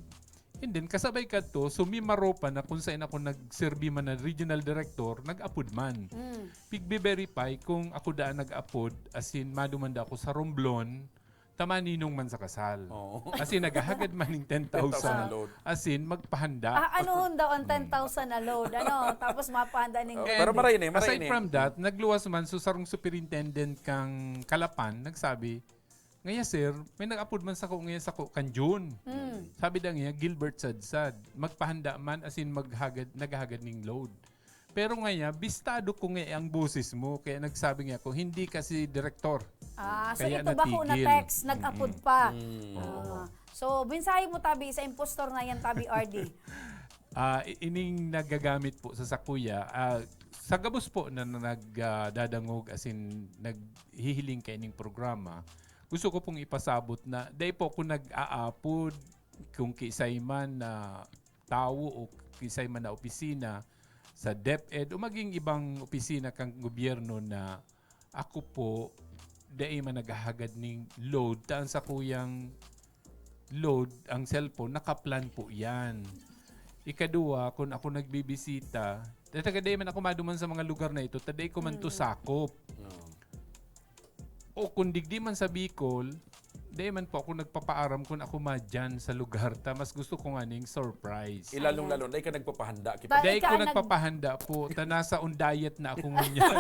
And then, kasabay kadto, sumimaro pa na kung saen ako nagserbi man na regional director, nag-apod man. Mm. Pigbe-verify kung ako daa nag-apod, as in, maduman daa ako sa Romblon, ta maninong man sa kasal. Oo. As in, naghahagad man ning ten thousand, ten thousand na load. As in, magpahanda. Ah, ano hon daw ang Mm. ten thousand na load? Ano? Tapos mapahanda ning Oh, And pero maray na, maray aside na. from that, nagluwas man, so sarong superintendent kang Calapan, nagsabi, "Ngaya, sir, may nag-apod man sako, ngaya sako kan June." Mm. Sabi daa niya, "Gilbert Sadsad, magpahanda man, as in, maghagad, naghahagad ning load." Pero ngaya, bistado ko ngaya ang boses mo, kaya nagsabi ngaya ako, "Hindi ka si direktor." Ah, so Kaya ito bako na natigil. text, nag-apod Mm. pa. Mm. Ah. So, mensahe mo tabi sa impostor na yan, tabi, R D. Ah, i-, ining nagagamit po sa sakuya, ah, sa gabos po na, na nag, ah, dadangog, as in, naghihiling kaining programa, gusto ko pong ipasabot na dai po ako nag-aapod kung kiisay man na tawo o kiisay man na opisina sa DepEd o maging ibang opisina kan gobyerno na ako po dai man naghahagad ning load ta ang sakuyang load ang cellphone, naka-plan po yan. Ikaduwa, kung ako nagbibisita, talaga dai man ako maduman sa mga lugar na ito, ta dai ko man to Mm. sakop. Oo. O kung digdi man sa Bicol, dai man po ako nagpapaaram kung ako madyan sa lugar ta. Mas gusto ko nga ning surprise. Ilalong-lalo, Ayan. dai ka nagpapahanda, kita. Dai Dai ka ko nag- nagpapahanda po. Ta nasa on diet na ako ngunyan.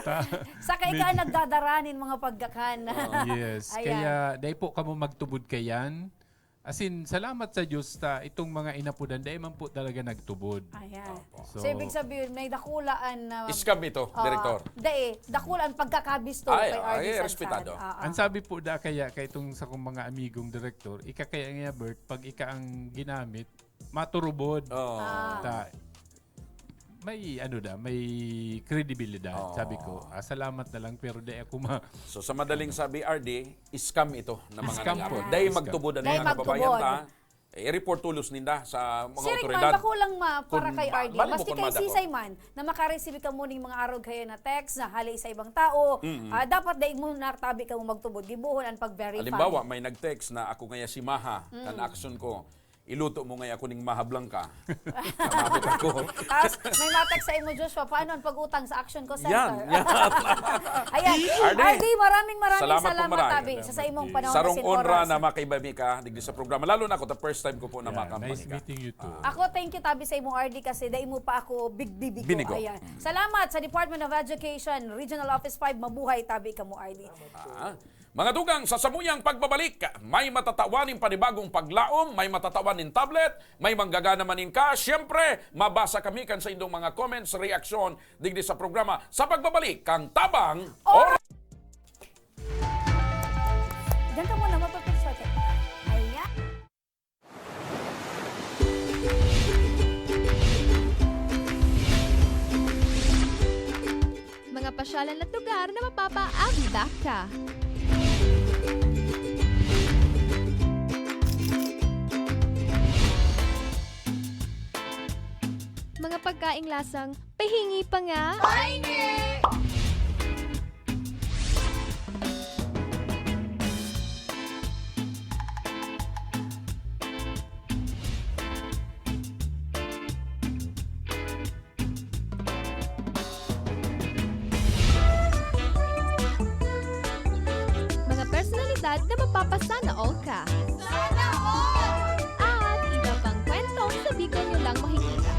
Ta- Saka ikaw Med- ang nagdadara nin mga pagkakan. Oo. Yes. Ayan. Kaya dai po kamo magtubod kayan. As in, salamat sa Diyos ta itong mga inapodan, dai man po talaga nagtubod. Ayan. Opo. So, So, ibig sabihin, may dakula an, ah, Scam ito, ah, Direktor. dai, dakula an pagkakabisto Ay, kay ay, R D Sansan. respetado. Ah, ah. Ang sabi po da kaya kay itong sa kong mga amigong direktor, ika kaya nga, Bert, pag ika ang ginamit, maturubod. Oo. Ah. Ta-, may ano da, may kredibilidad, Oo. sabi ko. Ah, salamat na lang, pero di ako ma- So, sa madaling sabi, R D, scam ito na mga Scam po. nangyari. Dahil Scam. magtubod ang Dahil mga kababayan magtubod. ta, eh, i-report tolos ninda sa mga Siring otoridad. man, bako lang ma-, para Kung kay ma-, R D. bali mo Maski kung kay mada ko. Sisay man, na makareceive ka mo ning mga arog kaya na text na hali sa ibang tao, Mm-mm. ah, dapat dai mo natabi ka mo magtubod. Gibohon ang pag-verify. Halimbawa, may nag-text na, "Ako ngaya si Maha, kan Mm. action ko, iluto mo ngaya ako ning Maha Blanca." Maabot ako. Tapos, may ma-text sa imo, Joshua, "Paano ang pag-utang sa Action Call Yan, Center?" yan. Ayan. R D, R D, maraming, maraming salamat po, salamat, maray. tabi, sa, sa imong panahon Sarong asin onra oras. na makaiba mi ka digdi sa programa. Lalo na ako, the first time ko po na Yeah, makamang nice ka. meeting you too. Ah. Ako, thank you, tabi, sa imong R D kasi dai mo pa ako big-, bibigo. Binigo. Ayan. Mm. Salamat sa Department of Education, Regional Office five. Mabuhay, tabi kamo, R D. Ah. Mga tugang, sa samuyang pagbabalik, may matatawan nin panibagong paglaom, may matatawan nin tablet, may manggagana man nin cash. Siyempre, mabasa kami kan sa indong mga comments, reaksyon, digdi sa programa. Sa pagbabalik, kang Tabang Or- Or- Diyan ka muna, mapapicture ka. Ayan. Mga pasyalan at lugar na mapapaagi ka. Mga pagkaing lasang pahingi pa nga. Pahingi! Mga personalidad na mapapasana all ka. Sana all! At iba pang kwentong sa Bicol nyo lang makikita.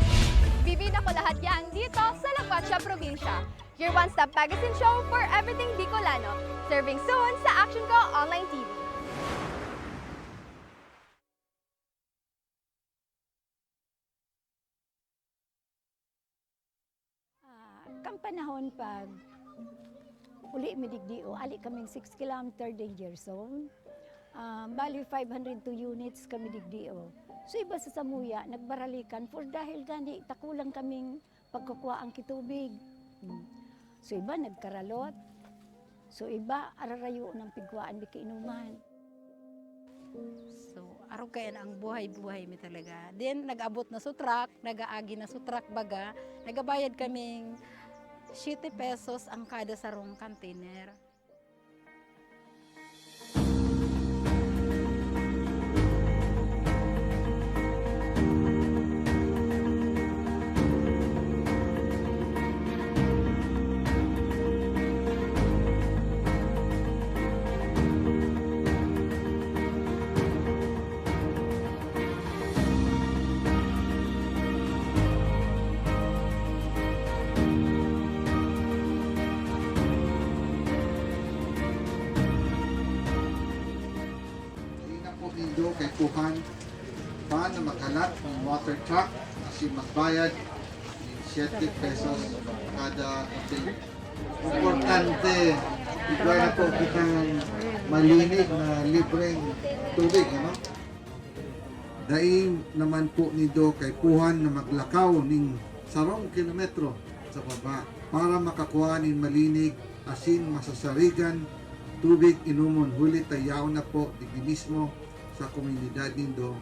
Bibida ko lahat yan dito sa La Cuacha Probinsya. Your one-stop magazine show for everything Bicolano. Serving soon sa Action Ko Online T V. Ah, kan panahon pag uli mi digdi, o, ali kaming six kilometer danger zone. Ah, bali, five hundred two units kami digdi, o. So, iba sa samuya, nagbaralikan for dahil gani, takulang kaming pagkukuhaan ki tubig. Hmm. So, iba nagkaralot. So, iba ararayo ng pigkuhaan mi kainuman. So, arog kaya na ang buhay-buhay mi talaga. Then, nag-abot na sa truck, nag-aagi na sa truck baga, nagabayad kaming siyete pesos ang kada sarong container. Dai na po nindo kaipuhan pa na maghalat nin water truck asin magbayad nin siyete pesos kada container. Importante, igwa na po kitang malinig na libreng tubig, ano? Dai naman po nindo kaipuhan na maglakaw nin sarong kilometro sa baba para makakua nin malinig asin masasarigan tubig inomon, huli ta yaon na po digdi mismo sa komunidad nindo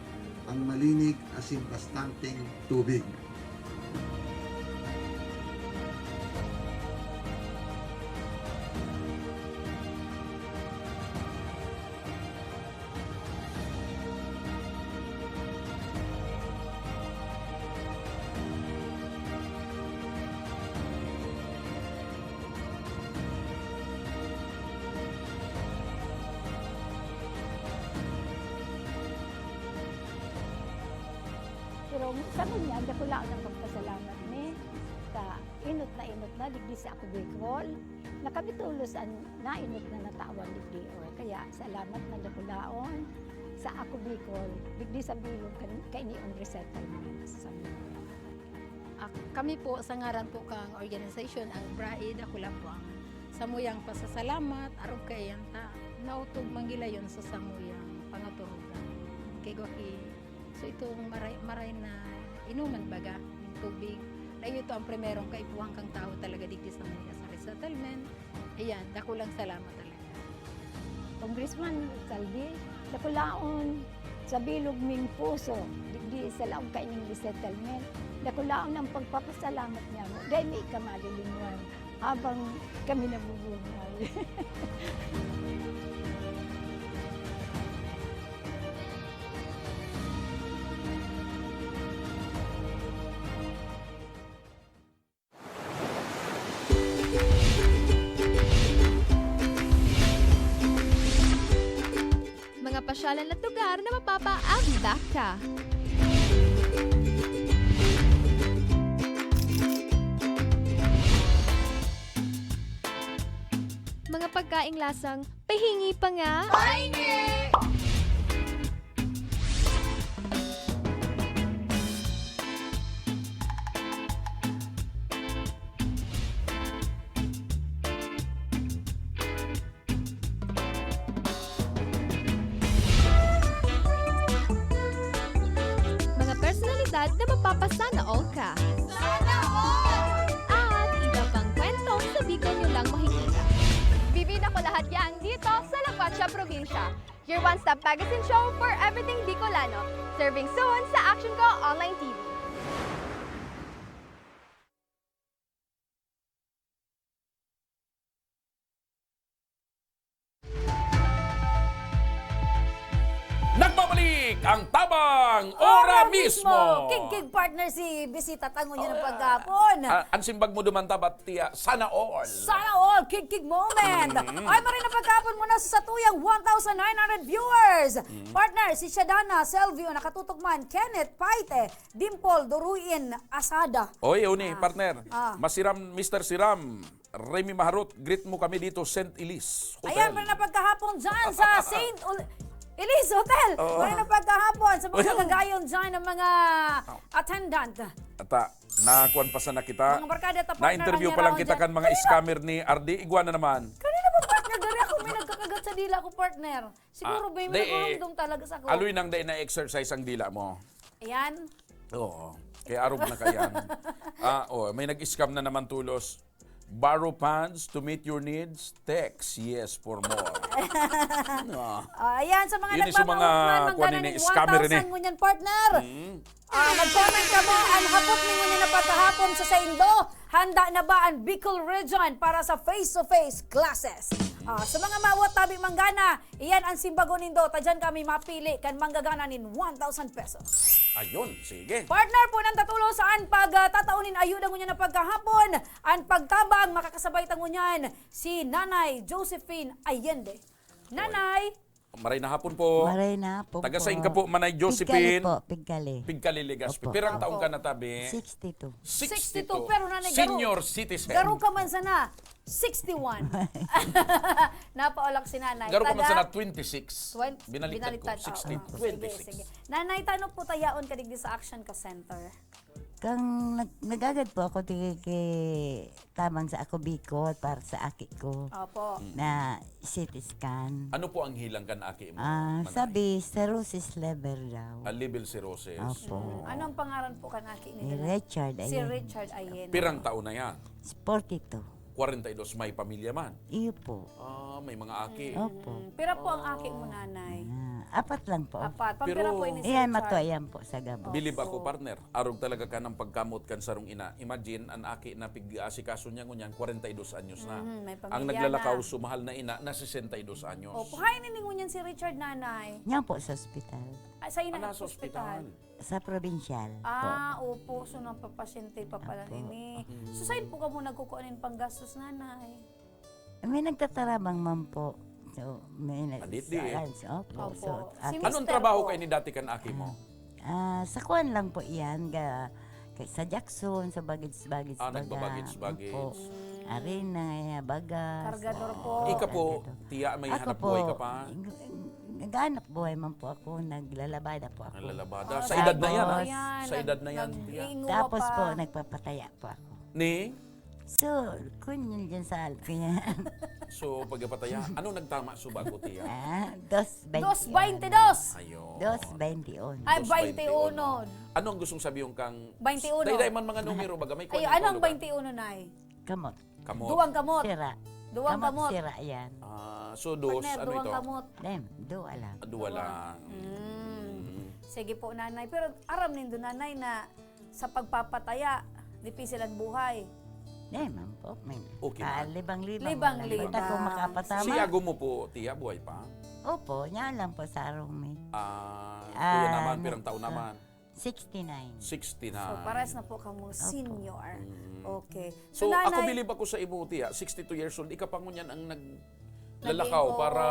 ang malinig asin bastanteng tubig. Sa ngunyan, dakulaon ang pagpasalamat mi sa inot na inot na digdi sa Ako Bicol, na kami tolos an nainot na natawan digdi, o. Kaya salamat na dakulaon sa Ako Bicol, digdi sa bilog kan, kaini an resettlement sa Samuya. Ak-, kami po, sa ngaran po kang organisasyon, ang BRAI, dakula po ang samuyang pasasalamat, arog kaiyan ta, naotob man gilayon sa samuyang pangaturugan. Kay gwa ki-, so itong maray, maray na inuman baga, yung tubig, na ito ang primerong kaipuhan kang tao talaga digdi sa mga sa resettlement. Ayan, dakulang salamat talaga. Congressman Salvi, dakulaon sa bilog ming puso, digdi sa laog kaining resettlement, dakulaon ang pagpapasalamat niamo. Dai mi ka malilinwan habang kami nabubuhay. Mga pasyalan at lugar na mapapaagda ka. Mga pagkaing lasang pahingi pa nga. Pahingi! Mga personalidad na mapapasana all ka. Sana all! At iba pang kwentong sa Bicol nyo lang makikita. Bibida ko lahat yan dito sa La Cuacha Probinsya. Your one-stop magazine show for everything Bicolano. Serving soon sa Action Ko Online T V. Nagbabalik ang Tabang Ora Mismo! Kigkig partner si Bisita ta ngunyan na paghapon. Ah, an simbag mo duman ta, batia, sana all. Sana all! Kigkig moment! Mm. Ay, maray na paghapon muna sa satuyang one thousand nine hundred viewers! Mm. Partner, si Shadana Selvio, nakatutok man, Kenneth Paite, Dimple Duruin Asada. Oy, uni, partner. Ah. Masiram, Mister Siram, Remy Maharot, greet mo kami dito, Saint Elise Hotel. Ayan, maray na paghapon dyan sa Saint Ul-, Elise Hotel. Oo. Maray na paghapon sa mga kagagayon dyan ng mga attendant. Ata, nakuan pa sana kita. Mga barkada ta, partner, na-interview pa lang kita kan mga scammer ni R D. Igwa na naman. Kanina ba, partner? Dari ako may nagkakagat sa dila ko, partner. Siguro ba yung nagurumdom talaga sa ko? Aloy nang dai na-exercise ang dila mo. Ayan. Oo. Kaya arog na kayan. Ah, oh, may nag-scam na naman tulos. Borrow funds to meet your needs? Text yes for more. Ah. Ah, ayan, sa mga nagmamahal man, manggana ning one thousand ngunyan, partner. Mm. Ah, nag-comment kamo, an hapot mi ngunyan na pagkahapon sa saindo, handa na ba an Bicol Region para sa face-to-face classes? Ah, sa mga mawat tabi manggana, iyan an simbagon nindo, ta diyan kami mapili kan manggagana nin one thousand pesos. Ayun, sige. Partner, punan ta tulos an pagtatao nin ayuda ngunyan na pagkahapon, an pagtabang, makakasabay ta ngunyan si Nanay Josephine Allende. Oy. Nanay! Maray na hapon po. Maray na hapon po. Taga sain ka po, Manay Josephine? Pigkali po, Pigkali. Pigkali, Legazpi. Opo. Pirang taon ka na, tabi? Sixty-two. Sixty-two. Sixty-two, pero nanay, garo-, senior citizen. Garo ka man sana. Sixty-one. Napaolak si nanay. Garo ka man sana, twenty-six. Twen-, binaliktad ko. Binaliktad, oo. Sixty-two. Sige, sige. Twenty-six. Nanay, tano po ta yaon ka digdi sa Action Ka Center? Kang nag-, nagagad po ako, di kay tabang sa Ako Bicol para sa aki ko. Opo. Mm. Na C T scan. Ano po ang hilang kan aki mo, Manay? Ah, sabi, cirrhosis liver daw. Ah, liver cirrhosis. Opo. Mm. Ano ang pangaran po kan aki ni Richard Allende? Si Richard Allende. Pirang taon na yan? Forty-two. Kwarenta y dos, may pamilya man? Iyo po. Ah, may mga aki. Opo. Mm. Pira po ang aki mo, Nanay? Ah, apat lang po. Apat. Pampira po ini si Richard? Iyan, matua yan po sa gabos. Bilib ako, partner. Arog talaga kan ang pagkamot kan sarong ina. Imagine, an aki na pig-aasikaso niya ngunyan, kwarenta y dos anyos na. Mhm, may pamilya na. Ang naglalakaw, sumahal na ina, na sesenta y dos anyos. Opo, haen ini ngunyan si Richard, Nanay? Niyan po sa ospital. Ah, sa ina sa ospital? Sa probinsyal po. Ah, opo. So, napapasyente pa pala ini. Opo. Mm. So, sain po kamo nagkukua nin panggastos, Nanay? May nagtatarabang man po. So, may nag-, Adit di eh. Opo. Opo. So, si Mister po. Anong trabaho kaini dati kan aki mo? Ah, Ah, sa kuwan lang po iyan, ga, kay, sa Jackson, sa baggage-baggage, Ah, baga. Nagbabaggage-baggage. Opo. Mm. Arena, baga. Kargador po. Ika po, kargador. Tiya, may hanap buhay ka pa? Ako po, nag-, naghahanap buhay man po ako, naglalabada po ako. Naglalabada. Ah, sa edad na yan, ah. Tapos, Ayan, sa edad na yan, nag-, tiya. nag-iinguwa Tapos pa. po, nagpapataya po ako. Ni? So, kun yun dyan sa alko yan. So, pagkapataya, ano nagtama so bago, tiya? Ah, dos bainti dos. Bainti dos! Ayun. Dos bainti un. Ay, Dos bainti uno. bainti uno. Ano ang gustong sabihin kang Bainti uno. Dayday man mga numero, baga may Ay, kuwan anong yung bainti uno, Nay? Kamot. Kamot. Duwang kamot. Sira. Duwang Kamot kamot. sira yan. Ah, so, dos, Partner, ano duwang ito? kamot. Dem, duwa lang. Ah, duwa Duwa. lang. Mm. Mm. Sige po, Nanay. Pero aram nindo, Nanay, na sa pagpapataya, dipisil ang buhay. Dem, man po. May Okay pa, man. libang-libang Libang-libang. lang. Basta kung makapatama. Si ago mo po, tiya, buhay pa? Opo, niya lang po sa arong mi. Ah, Ah, kuya naman, pirang taon nagka- naman? Sixty-nine. Sixty-nine. So, pares na po kamong Opo. senior. Mm. Okay. So, So, ako Nanay bilib ako sa imo, tiya, sixty-two years old, ika pa ngunyan ang nag-, Nag-iingon. lalakaw para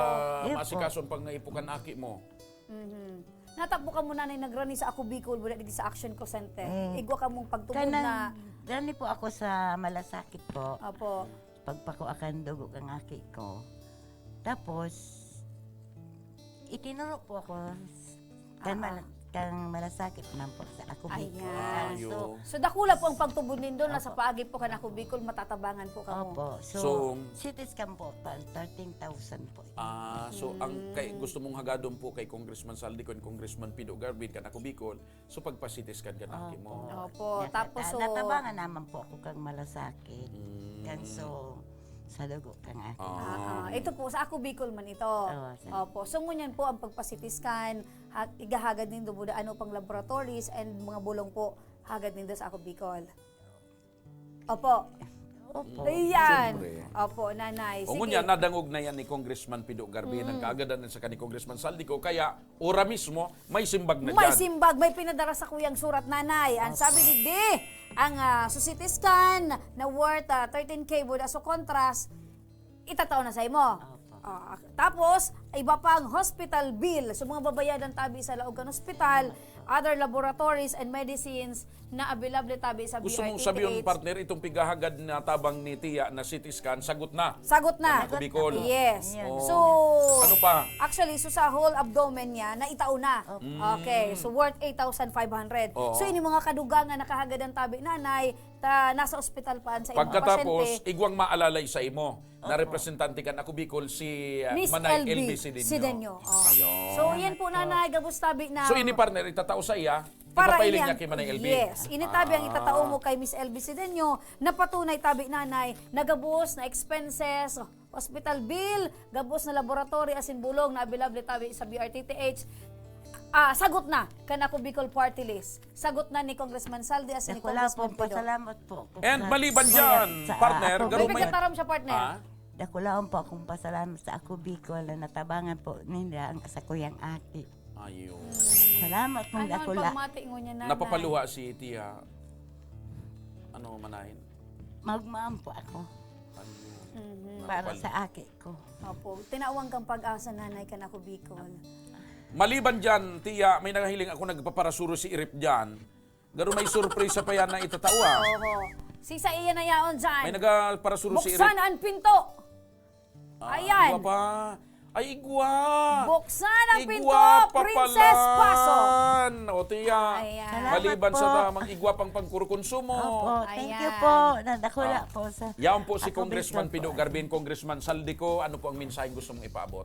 Yes po. maasikaso ang pangaipo kan aki mo. Mhm. Nata po kamo, Nanay, nagrani sa Ako Bicol, wala digdi sa Action Call Center. Mm. Igwa kamong pagtubod Kanang na rani po ako sa Malasakit po. Opo. Pagpakua kan dugo kang aki ko. Tapos, itinuro po ako s-, kan Ah, ah. Mal-, kan Malasakit man po sa Ako Bicol. Ayan. Ah, So, yun. so, dakula po ang pagtubod nindo na sa Opo. paagi po kan Ako Bicol, matatabangan po kamo. Opo. So, So, C T scan po, pa-, thirteen thousand po. Ah, so, ang kay, Mm. gusto mong hagadon po kay Congressman Saldi con Congressman Pido Garvin kan Ako Bicol, so, pagpa-C T scan kan aki mo. Opo. Opo. Nata-, Tapos, so, natabangan naman po ako kang Malasakit. Mm. Kan so, sa dugo kang aki. Ah. Ah, ah. Ito po, sa Ako Bicol man ito. Oo, sa Opo. So, ngunyan po ang pagpa-C T scan, ha-, igahagad nindo buda ano pang laboratories and mga bulong po, hagad nindo sa Ako Bicol. Opo. Opo. Ayan. Siyempre. Opo, Nanay. O, Sige. ngunyan, nadangog na yan ni Congressman Pido Garvin, ang Mm. kaagadan sa kani Congressman Saldi ko. Kaya, ora mismo, may simbag na May dyan. simbag, may pinadara sa kuyang surat, Nanay. Ang Opo. sabi digdi, ang, ah, so C T scan na worth, ah, thirteen K buda so contrast, itatao na sa imo. Opo. Ah, tapos, iba pang hospital bill. So, mga babayadan tabi sa laog kan hospital, Opo. other laboratories and medicines na available tabi sa Gusto mong B R T T H. sabihin, partner, itong pighahagad na tabang ni Tiya na C T scan, sagot na? Sagot na. Kan Ako Bicol? Yes. Ayan. Oh. So, Ano pa? actually, so sa whole abdomen niya, naitao na. Opo. Mm. Okay, so worth eight thousand five hundred. Oo. So, ini mga kadugangan nakahagad ang tabi, Nanay, ta, nasa ospital pa an sa imong Pagkatapos, pasyente. igwang maalalay sa imo na Opo. representante kan Ako Bicol, si, ah, Miss Manay L B L B Sidenio. Sidenio. Oh. Ayun. So, yan po, Salamat po. Nanay, gabos tabi na. So, ini, partner, itatao sa iya, Para ipapailing iyan, niya kay Manay L B. yes. Ini tabi ang Ah. itatao mo kay Miss L B Sidenio, na patunay tabi, Nanay, na gabos na expenses, hospital bill, gabos na laboratory, asin bulong na available tabi sa B R T T H. Ah, sagot na kan Ako Bicol Party List. Sagot na ni Congressman Saldi asin ni Dakula Congressman pong Pido. pasalamat po. And Congrats. maliban Kuya, dyan, sa, ah, partner, Ako May garo may Bicol. pagkataram siya, partner. Ah? Dakulaon po akong pasalamat sa Ako Bicol na natabangan po ninda ang sakuyang aki. Ayun. Salamat pong Ano ang dakula. pagmati ngunyan, Nanay? Napapaluha si Tiya. Ano, Manay? Magmaam po ako Ayun. Mhm. para Napapal- sa aki ko. Opo. Tinawang kang pag-asa, Nanay, kan Ako Bicol. Maliban dyan, Tiya, may nanghiling ako nagpaparasuro si Irip dyan. Garo may surpresa pa yan na itatao, ah. Oho. Si sa iya na yaon dyan. May nagpaparasuro si Irip. Buksan ang pinto. Ah, Ayan. igwa pa. Ay, igwa. Buksan ang pinto, Igwa pa Princess Paso. palan. O, Tiya. Ayan. Salamat Maliban sa po. tamang igwa pang pagkurukonsumo. Opo, thank you Ayan. po. Nadakula Ah. po sa Yaon po si Ako Congressman Bicol Pido po. Garvin, Congressman Saldi ko. Ano po ang mensaheng gusto mong ipaabot?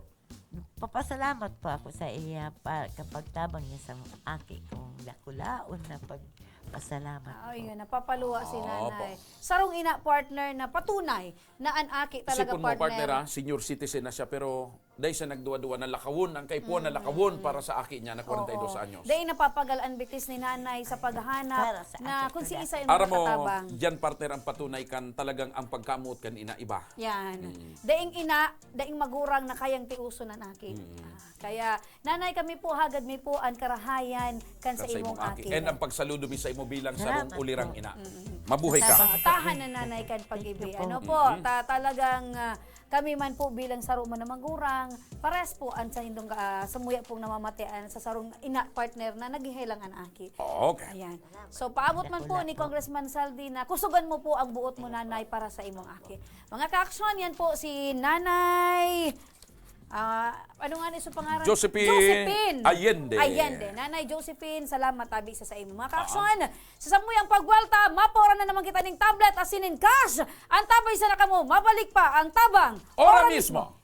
Papasalamat po ako sa iya pa, kapagtabang niya sa aki kong dakulaon na pagpasalamat Ah, po. yun, napapaluwa si Opo. Nanay. Sarong ina, partner, na patunay na an aki talaga, Isipon mo, partner. partner, ah, senior citizen na siya, pero dahil sa nagduwa-duwa, nalakawon, ang kaipuhan Mm, nalakawon mm. para sa aki niya na kwarenta y dos Oo. anyos. Dahil napapagal ang bitis ni Nanay sa paghahanap Para sa na aki kung ko si lang. isa yung Aram mo, makatabang. diyan, partner, ang patunay kan talagang ang pagkamuot kan ina iba. Yan. Mm. Daing ina, daing magurang na kayang tiuson an aki. Mm. Ah, kaya, Nanay, kami po, hagad mi po an karahayan kan sa Kan sa imong imong aki. aki. And ang pagsaludo mi sa imo bilang Salamat sarong ulirang po. ina. Mm. Mabuhay ka. Tahan na, nanay, kan pag-ibi. Thank you po. Ano po, Mm-hmm. ta-, talagang, ah, kami man po bilang saro man na magurang, pares po an sa hindong, ah, samuya pong namamatean sa sarong ina, partner na naghihelang an aki. Okay. Ayan. So, paabot man po ni Congressman Saldi na kusugan mo po ang buot mo, nanay, para sa imong aki. Mga kaaksyon, yan po si Nanay, ah, ano nga ni sa pangaran? Josephine Josephine Allende. Allende. Nanay Josephine, salamat tabi sa, sa imo. Mga Ah. kaaksyon, sa samuyang pagwalta, mapora na naman kita ning tablet asin nin cash. Antabay sana kamo, mabalik pa ang Tabang Ora Ora mismo. Mismo.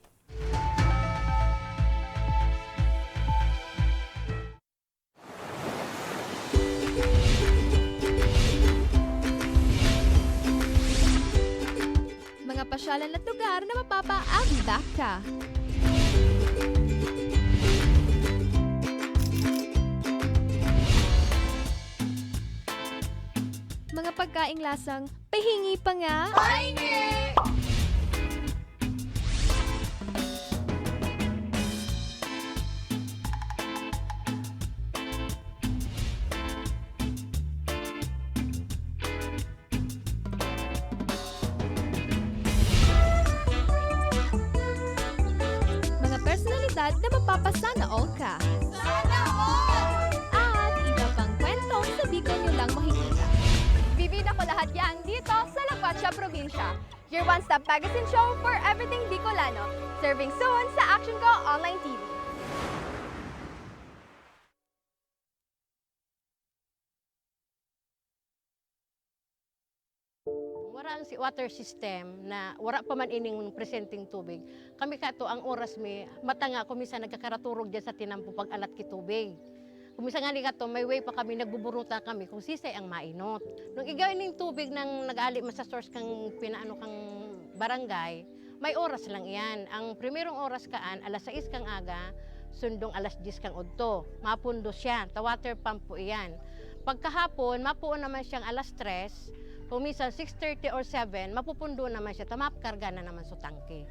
Mga pasyalan at lugar na mapapa-Avivac ka. Mga pagkaing lasang pahingi pa nga. Pahingi! Mga personalidad na mapapasana all ka. Sana all! At iba pang kwento sa Bicol nyo lang makikita. Bibida ko lahat yan dito sa La Cuacha Probinsya. Your one-stop magazine show for everything Bicolano. Serving soon sa Action Ko Online T V. Wara ang si-, water system na wara pa man ining presenteng tubig. Kami kato, ang oras mi, matanga, kung minsan nagkakaraturog dyan sa tinampo pag-alat ki tubig. Kung minsan nga ni kato, may way pa kami, nagbuburuta kami kung sisay ang mainot. Nung igay ning tubig nang nag-ali man sa source kang pinaano kang barangay, may oras lang iyan. Ang primerong oras kaan, alas sais kang aga, sundong alas dyes kang udto. Mapundo siya, ta water pump po iyan. Pagkahapon, mapuon naman siyang alas tres, kung minsan six thirty or seven, mapupundo naman siya, ta makarga na naman sa tangke.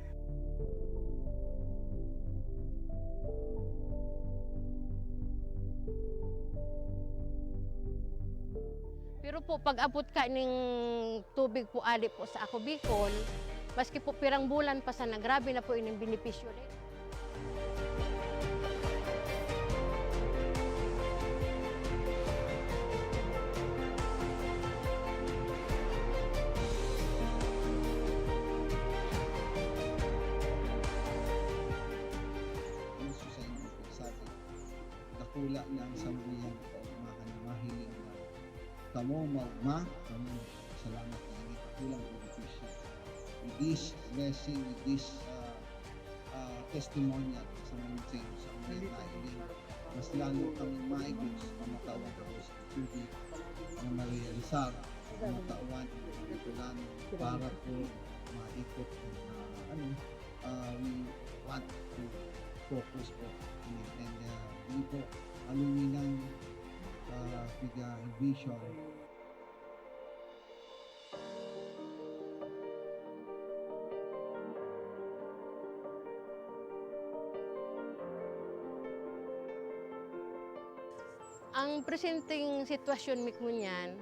Pero po, pag-abot ka ning tubig po ali po sa Ako Bicol, maski po pirang bulan pa sana, grabe na po ining benepisyo na. Gusto sa inyo po, sabi, dakula na ang samuyang kaugmahan na mahiling na kamo maugma, kamo salamat na ini dakulang benepisyo. With this blessing, with this, ah, ah, testimonial sa mga sa inyo, sa mga nahiling, mas lalo kami maigot sa mga tao na tubig na marealisar, matawan ang mga Bicolano para po maikot ang, ah, ano, ah, we want to focus po. And, and, ah, yun po, aluminang, ah, piga vision. Ang presenteng sitwasyon mi ngunyan,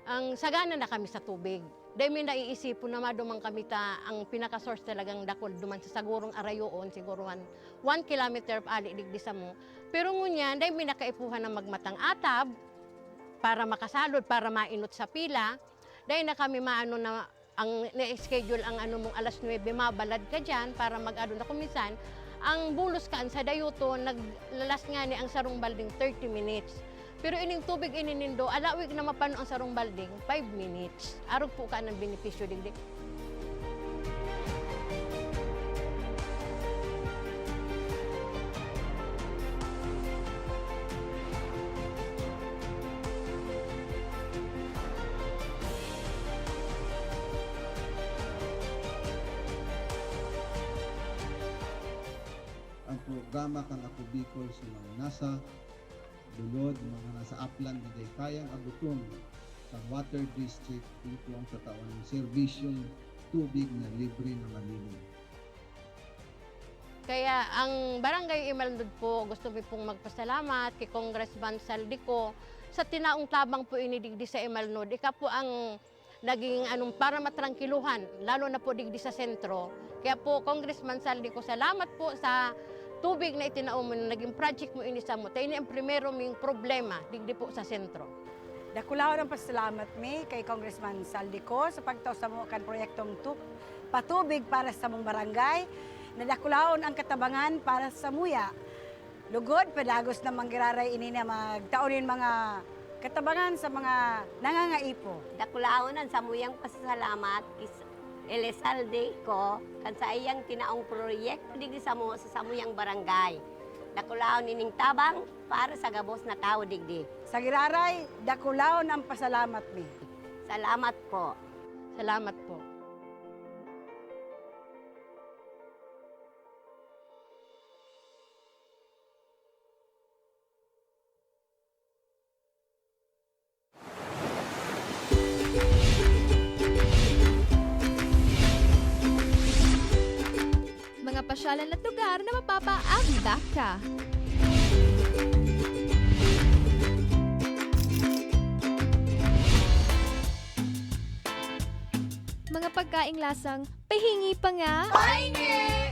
ang sagana na kami sa tubig. Dai mi naiisipon na maduman kami ta ang pinaka-source talagang dakul duman sa sagurong arayoon, siguro one, one kilometer ali digdi samo. Pero ngunyan, dai mi nakaipuhan na magmatang atab para makasalod, para mainot sa pila. Dai na kami maano na ang na-schedule ang ano mong alas nuebe, mabalad ka diyan para mag-ano na. Kung minsan, ang bulos kaan sa dayuton, naglalas ngani ang sarong balding thirty minutes. Pero ining tubig ini nindo, alawig na mapano ang sarong balding, five minutes. Arog po kaan ang benepisyo digdi. Ang programa kan Ako Bicol sa mga nasa bulod, mga nasa aplan na dai kayang abuton kan water district, ito ang tatawan ng serbisyong tubig na libre na malinis. Kaya ang Barangay Imalnod po, gusto mi pong magpasalamat kay Congressman Saldico sa tinaong tabang po ini digdi sa Imalnod. Ika po ang Naging anong para matrangkiluhan, lalo na po digdi sa sentro. Kaya po, Congressman Zaldy Co, salamat po sa tubig na itinao mo, na naging project mo ini samo. Ta ini ang primero ming problema digdi po sa sentro. Dakulaon ang pasalamat mi kay Congressman Zaldy Co sa pagtao samo kan proyektong tu-, patubig para sa samong barangay. Nadakulaon ang katabangan para sa muya. Lugod, padagos na manggiraray ini na magtao nin mga katabangan sa mga nangangaipo. Dakulaon an samuyang pasasalamat ki Elizalde Co kan saiyang tinaong proyekto digdi samo sa samuyang barangay. Dakulaon ining tabang para sa gabos na tawo digdi. Sa giraray, dakulaon ang pasalamat mi. Salamat po. Salamat po. Mga pasyalan at lugar na mapapaabida ka. Mga pagkaing lasang pahingi pa nga. Pahingi!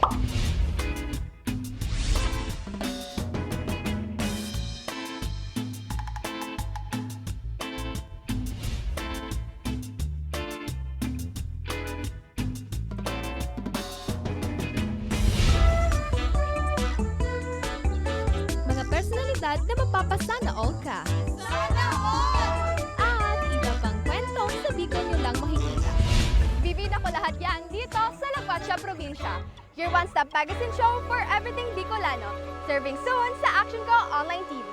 Mga personalidad na mapapasana all ka. Sana all! At iba pang kwentong sa Bicol nyo lang makikita. Bibida ko lahat yan dito sa La Guacha Probinsya. Your one-stop magazine show for everything Bicolano. Serving soon sa Action Co Online T V.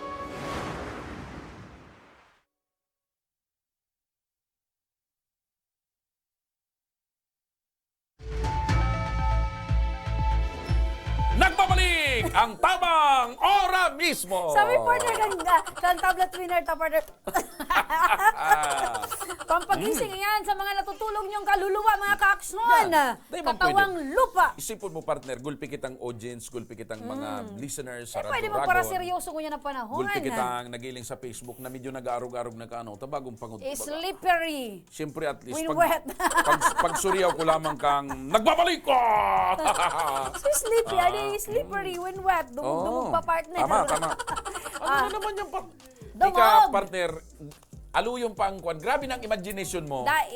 Nagbabalik ang Tabang Ora Mismo! Sabi, partner, kan, kan tablet winner ta, partner. Pampagising yan sa mga natutulog niyong kaluluwa, mga kaaksyon. Yan. Dahil man pwede. Katawang lupa. Isipon mo, partner, gulpi kitang audience, gulpi kitang mga listeners, sa Eh, pwede radyo, magparaseryoso ngunyan na panahon. Gulpi kitang nagiling sa Facebook na medyo nag-aarog-arog na kaano, ta bagong pangod-, Slippery. Siyempre, at least, When pag, wet. pag, pag suryaw ko lamang kang, "Nagbabalik ka!" So sleepy, Ah, ano yung slippery mm. when wet? Dumug-dumug Oo. pa, partner. Tama, tama. Ano Ah. na naman yung pa-, Dumog. Ika, partner, aluyon pa ang kwan. Grabe na ang imagination mo. Dai,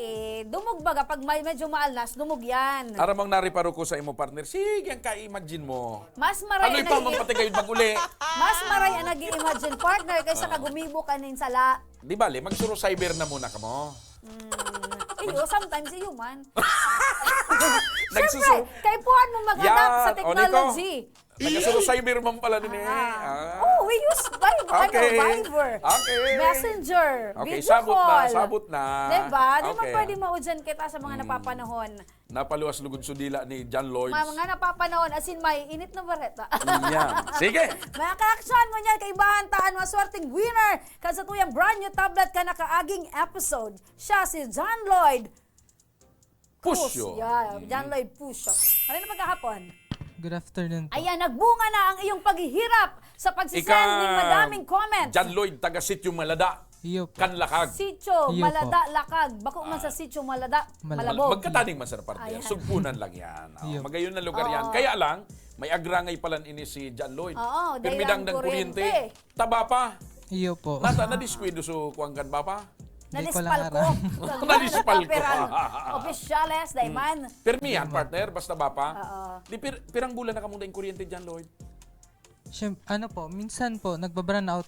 dumog baga. Pag may medyo maalnas, dumog yan. Aram mo ang nariparo ko sa imo, partner. Sige, ang ka-imagine mo. Mas maray Aloy ang pa, nag-i- magpatigayod mag-uli. Mas maray ang nag-i-imagine, partner, kaysa Ah. kagumibo ka nin sala. Di bale, magsuro cyber na muna kamo. Hmm. Iyo, sometimes iyo man. Nagsusu- Siyempre, kaipuhan mo mag-adapt Yan, sa o, Nico. technology. Nagkasusucyber man pala din eh. Ah. Ah. Oh, we use Viber, ano, Okay. Viber. Okay. Messenger, Okay, video sabot na, call. sabot na. Diba? Di ba Okay. pwede maudyan kita sa mga Mm. napapanahon? Napaluwas lugod sa dila ni John Lloyd. Mga, mga napapanahon, as in, may init na bareta. Yan. Sige. Mga kaaksyon, ngunyan, kaibahan ta an maswerteng winner kan satuyang brand new tablet kan nakaaging episode. Siya si John Lloyd Pusyo. Pusyo. Yeah, Mm. John Lloyd Pusyo. Ano na pagkahapon? Good afternoon po. Ayan, nagbunga na ang iyong paghihirap sa pagsisend Ika, ning madaming comment. John Lloyd, taga Sitio Malada. Iyo po. Kan Lakag. Sitio Iyo po. Malada, Lakag. Bako man sa Ah. Sitio Malada, Mal- Malabog. Magkataning man sa partner. Ayan. Sugpunan lang yan. Oh, Iyo. magayon na lugar yan. Oo. Kaya lang, may agrangay palan ini si John Lloyd. Oo, Pirmi dahil ang dangdang kuryente. kuryente. Taba pa. Iyo po. Nata, nadiskwento so kuwan kan bapa? Di ko lang Nadispalko. aram. Nadispalko. Kaperan. Opisyales, dai man. Pirmi yan, Di man. partner, basta bapa. Oo. Di pir-, pirang bulan na kamong daing kuryente dyan, Lloyd? Siyem-, ano po, minsan po, nagbabrownout.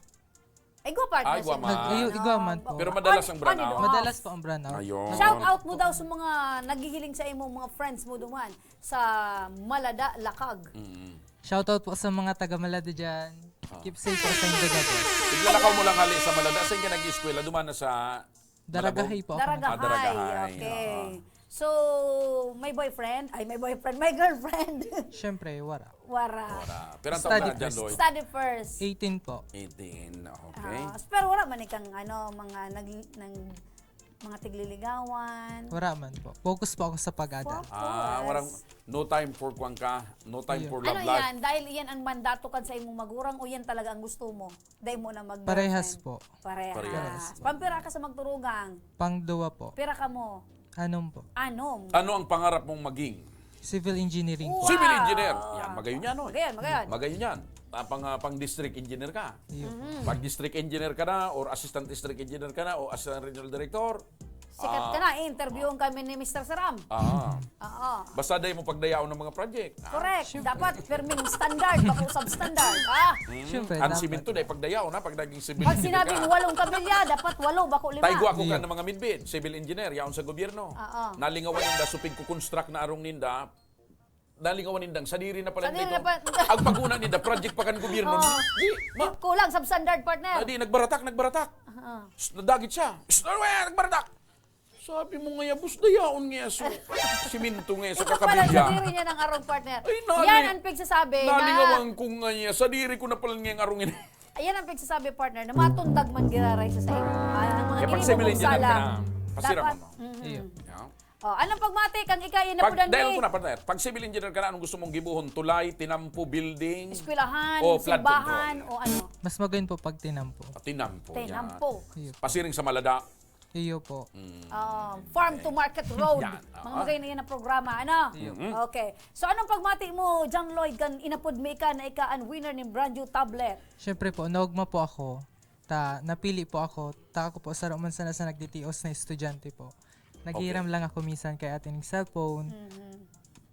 Ay, igwa, partner, Ay, igwa siya. man. Nag-, iyo, igwa man po. Pero madalas On, ang on and brownout. off. Madalas po ang brownout. Ayun. Shout out mo daw sa mga naghihiling sa imo, mga friends mo duman sa Malada, Lakag. Mm. Shoutout po sa mga taga Malada dyan. Ah. Keep safe po sa inyong gagawin. Iglalakaw mo lang hali sa Malada. Saan ka nag-eskwela? Duman na sa Daragahay Malabog? po ako Daragahay, Ah, Daragahay. okay. Oo. So, may boyfriend? Ay, may boyfriend. May girlfriend? Siyempre, wala. Wala. Wala. Pero ang Study taon ka na dyan, first. Lloyd? Study first. Eighteen po. Eighteen, okay. Ah, pero wala man ikang, ano, mga nag-, nag-, Mga tigliligawan. Wala man po. Focus po ako sa pag-adult. Ah, warang no time for kwan ka, no time Iyo. for love Ano life. Yan? Dahil iyan ang mandato kan sa imong magurang o yan talaga ang gusto mo? Dahil mo na mag Parehas po. Parehas. Parehas. Pampira ka sa magturugang? Pang duwa po. Pira ka mo? Anom po. Anom. Ano ang pangarap mong maging? Civil engineering Wow. po. Civil engineer. Yan, magayon yan, oy. Magayon, magayon. Magayon yan. Ah, pang, ah, pang district engineer ka. Iyo po. Pag district engineer ka na, or assistant district engineer ka na, o assistant regional director. Sikat ka na, interviewon kami ni Mister Saram. Ah. Oo. Basta dahil mo pagdayaon ng mga project. Ah. Correct. Dapat perming standard, bako substandard. Ah, Siyempre, Ang dapat. Siminto na ipagdayaon, ha, pag naging civil pag engineer sinabing ka. Walong Kabilya, dapat walo, bako lima. Tayo ako ka Iyo. ng mga midbid, civil engineer, yaon sa gobyerno. Oo. Nalingawan ninda, supig ko construct na arong ninda, nalingawan nindang, sadiri na pala Sadiri dito. na pa- Ang paguna ninda, project pa kan gobyerno. Oo. Di, ma, Kulang, substandard, partner. Ah, di, nagbaratag, nagbaratag. Ah. S- Nadagit siya. S- Nagbaratag. Sabi mo nga, boss, dayaon nga so. Siminto nga sa Ito pala, kakabilya. sadiri niya ng arong partner. Ay, nali- Yan ang pagsasabi na Nalingawan ko nga niya. Sadiri ko na pala nga ang arong ini. Ayan ang pagsasabi, partner, na matundag man giraray sa sayo. Ah, ng mga Kaya pag ginimo civil mong engineer sala. ka na, pasira Dapat, mo, no? mhm. Iyo. Yeah. Oh, anong pagmati kang ika Pag, inapudan dahil ni? ko na, partner, pag civil engineer ka na, anong gusto mong gibuhon? Tulay, tinampo, building? Eskwelahan, O flood simbahan, control? o ano? Mas magayon po pag tinampo. Ah, tinampo. Yan. Tinampo. Iyo po. Pasiring sa malada. Iyo po. Mm. Ah, farm to market road. Yan, Mga ah. magayon na yan ang programa, ano? Iyo. Mhm. Okay. So, anong pagmati mo, John Lloyd, kan inapod mo ika na ika ang winner ng brand new tablet? Siyempre po, naugma po ako. Ta, napili po ako. Ta ako po, saro man sana sa nagtitios na estudyante po. Naghihiram lang ako minsan kay ate ng cellphone. Mhm.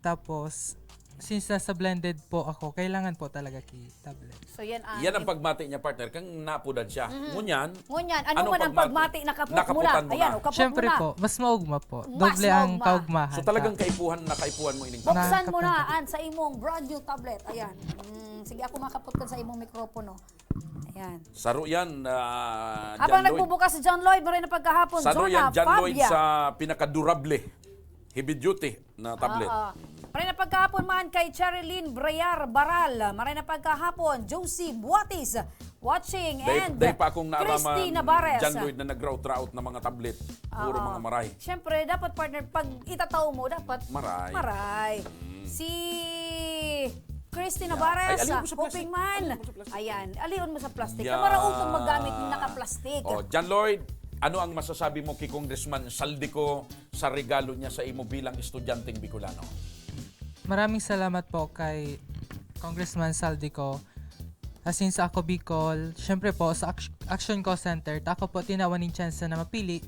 Tapos, since nasa blended po ako, kailangan po talaga ki tablet. So, yan ang... Yan ang pagmati niya, partner. Kang napudan siya. Ngunyan, Ngunyan, ano, Anong man ang pagmati? pagmati? Nakapot mo na. Nakaputan mo Ayan, na. o, kapot Siyempre mo na. po, mas maugma po. Mas Doble ang maugma. kaugmahan. So talagang ta. kaipuhan na kaipuhan mo ining Buksan Buksan mo na Nakapatay. an sa imong brand new tablet. Ayan. Mm, sige, ako makapot kan sa imong mikropono. Ayan. Saro yan, ah, Habang John Lloyd. nagbubukas si John Lloyd, maray na pagkahapon, Saro Jonah, yan, John Lloyd, Fabia. Sa pinakadurable, heavy duty na tablet. Oo. Maray na pagkahapon man kay Cherilyn Brear Baral. Maray na pagkahapon, Josie Buatis watching Dahil, and dahil pa akong naaraman, Christy Navarez. John Lloyd, na nagraot-raot na mga tablet. Puro Oo. mga maray. Siyempre, dapat partner, pag itataw mo, dapat Maray. maray. Si Christy Navarez, Ay, alihon mo sa plastic. hoping man. Alihon mo sa plastic. Ayan, alihon mo sa plastic. Yeah. Kamaraog kang maggamit ng nakaplastic. Oh, John Lloyd, ano ang masasabi mo kay Congressman Saldico sa regalo niya sa imo bilang estudyanteng Bicolano? Maraming salamat po kay Congressman Saldico. As in, sa Ako Bicol, syempre po, sa Act- Action Call Center, ta ako po tinawan ng chance na mapili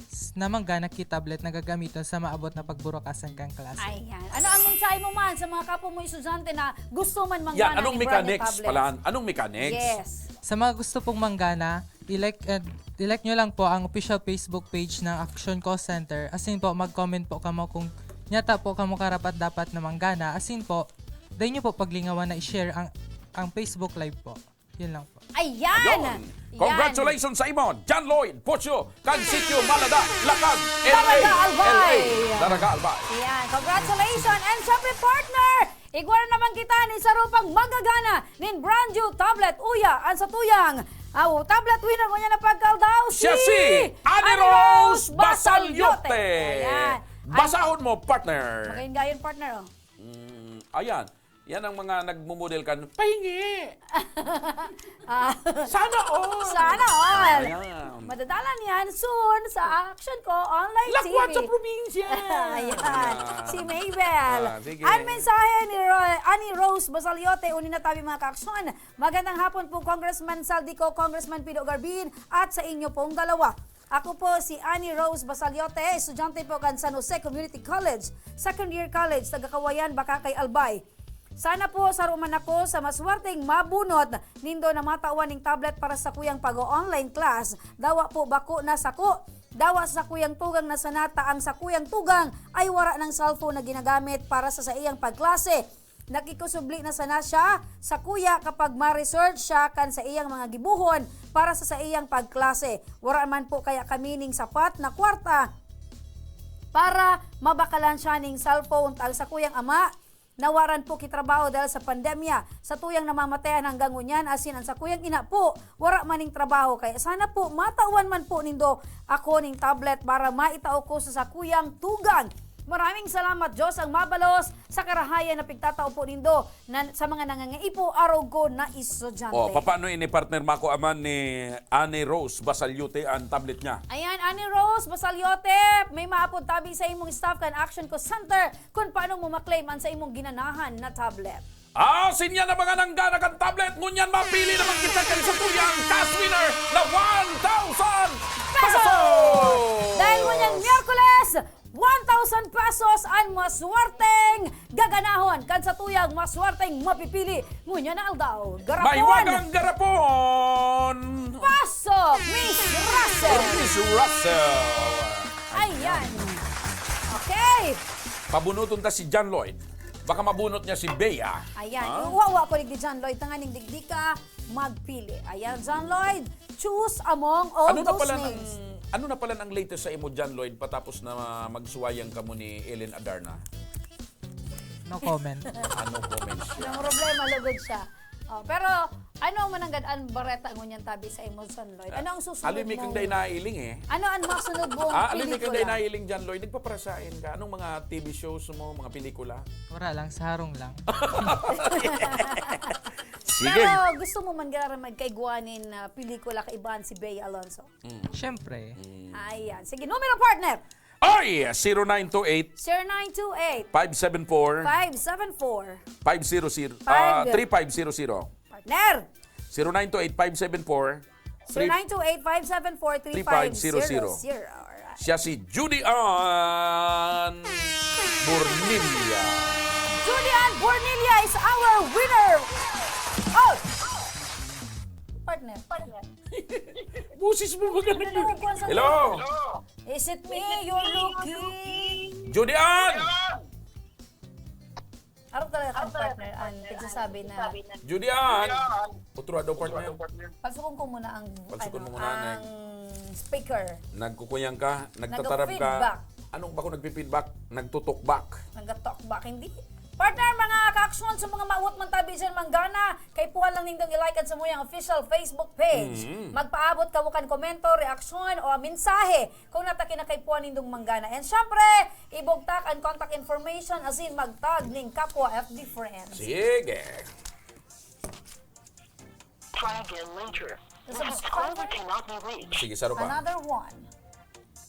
s- na manggana ki tablet na gagamiton sa maabot na pagburukasan kang klase. Ayan. Ano ang mensahe mo man sa mga kapwa mo estudyante na gusto man Yan, manggana anong ni brand new mechanics tablets? Pala? Anong mechanics? Yes. Sa mga gusto pong manggana, i-like, and, i-like nyo lang po ang official Facebook page ng Action Call Center. As in po, mag-comment po kamo kung nyata po kamo karapat-dapat na manggana. As in po, dahil nyo po paglingawan na i-share ang, ang Facebook Live po. Yun lang po. Ayan! Ayun. Congratulations sa imo, John Lloyd Pocio, kan Sitio Malada, Lakag, L A. Daraga, Albay. L A. Daraga, Albay. Yan, congratulations! And syempre, partner, igwa na naman kita ni sarupang magagana nin brand new tablet. Uya, an sa tuyang, aw, tablet winner ko niya na pagkaldaw, Siya si Annie Rose Basaliote. Ayan. Basahon mo, partner. Magayon-gayon, partner, oh. Mm, ayan. Yan ang mga nagmumodel kan, pahingi! Ah, Sana all! Sana all! Ayan. Madadalan yan soon sa Action Call Online T V. Lakwat sa probinsya! Ayan. Si Mabel. Ah, sige. Ang mensahe ni Ro- Annie Rose Basaliote, uni na tabi, mga kaaksyon. Magandang hapon po, Congressman Saldico, Congressman Pido Garbin, at sa inyo pong dalawa. Ako po si Annie Rose Basaliote, estudyante po kan San Jose Community College, second year college, taga Kawayan, Bacacay, Albay. Sana po saro man ako sa maswerteng mabunot nindo na matawan ning tablet para sa kuyang pag-online class. Dawa po bako na sako. Dawa sa kuyang tugang na sana ta ang sa kuyang tugang ay wara nang cellphone na ginagamit para sa saiyang pagklase. Nakikusubli na sana siya sa kuya kapag ma-research siya kan sa iyang mga gibuhon para sa saiyang pagklase. Wara man po kaya kami ning sapat na kwarta para mabakalan siya ning cellphone. Tag sa kuyang ama, Nawaran po ki trabaho dahil sa pandemya. Sa tuyang namamatayan hanggang ngunyan, asin an sakuyang ina po, wara man ning trabaho. Kaya sana po, matawan man po nindo ako ning tablet para maitao ko sa sakuyang tugang. Maraming salamat, Diyos ang mabalos sa karahayan na pigtatao po nindo na, sa mga nangangaipo, arog ko na estudyante. Oh, papaano ini, partner? Mako aman ni Annie Rose Basalyote ang tablet niya. Ayan, Annie Rose Basalyote, may maapod tabi sa imong staff kan Action Call Center kun paano mo maklaim an sa imong ginanahan na tablet. Ah, sinya na mga nanggana kan tablet, ngunyan mapili naman kita kan sa tuyang cash winner na one thousand pesos! Dahil ngunyan Miyerkules, one thousand pesos an maswerteng gaganahon kan sa tuyang maswerteng mapipili ngunyan na aldaw. Garapon! Mahiwagang garapon! Pasok, Miss Russell! Miss Russell! Ayan. Okay. Pabunuton ta si John Lloyd. Baka mabunot niya si Bea. Ayan. Ha? Uhawa ko digdi, John Lloyd, tanganing digdi ka magpili. Ayan, John Lloyd, choose among all Ano na those pala names. Ang, ano na pala ang latest sa imo, John Lloyd, patapos na magsuwayang kamo ni Ellen Adarna? No comment. Ano comments siya? Ang problema, lugod siya. Oh, pero ano man nanggad an bareta ngunyan tabi sa imo, John Lloyd? Ano ang susunod Alimi kang mong day nailing eh. Ano ang masunod mong Ah, alimi kang day pelikula? Nailing, John Lloyd. Nagpaparasain ka. Anong mga T V shows mo, mga pelikula? Wala lang, sa harong lang. Sige. Pero gusto mo man giraray magkaigwa nin, ah, pelikula kaibahan si Bea Alonzo? Mm. Siyempre. Mm. Ayan. Sige, numero, partner. Ay! Zero nine two eight, Zero nine two eight, five seven four, five seven four, five zero zero, ah, Five. Three five zero zero. Partner! Zero nine two eight, five seven four, Zero nine two eight, five seven four, three five zero zero. Alright. Siya si Judy Ann Bornilla. Judy Ann Bornilla is our winner! Oh! Partner, partner. Boses mo magaling. Ano, kuwan sa Hello! Is it me you're looking? Judy Ann! Arog talaga kang partner, ang pagsasabi na Judy Ann! Utro daw, partner. Palsukon ko muna ang, Palsukon ano, mo muna, ang Nay. Speaker. Nagkukuyang ka, nagtatarab ka. Nag-feedback. Anong ba ko nagpi-feedback? Nagtutukbak. Nagtatalkback, hindi. Partner, mga ka-aksyon, sa mga mawot man tabi dyan, manggana, kaipuhan lang nindong i-like an samuyang official Facebook page. Mm. Magpaabot kamo kan komento, reaksyon, o mensahe. Kung nata kinakaipuhan nindong manggana. And syempre, ibugtak an contact information asin magtag ning kapwa F B friends. Sige. Try again later. The subscriber cannot be reached. Sige, saro pa. Another one.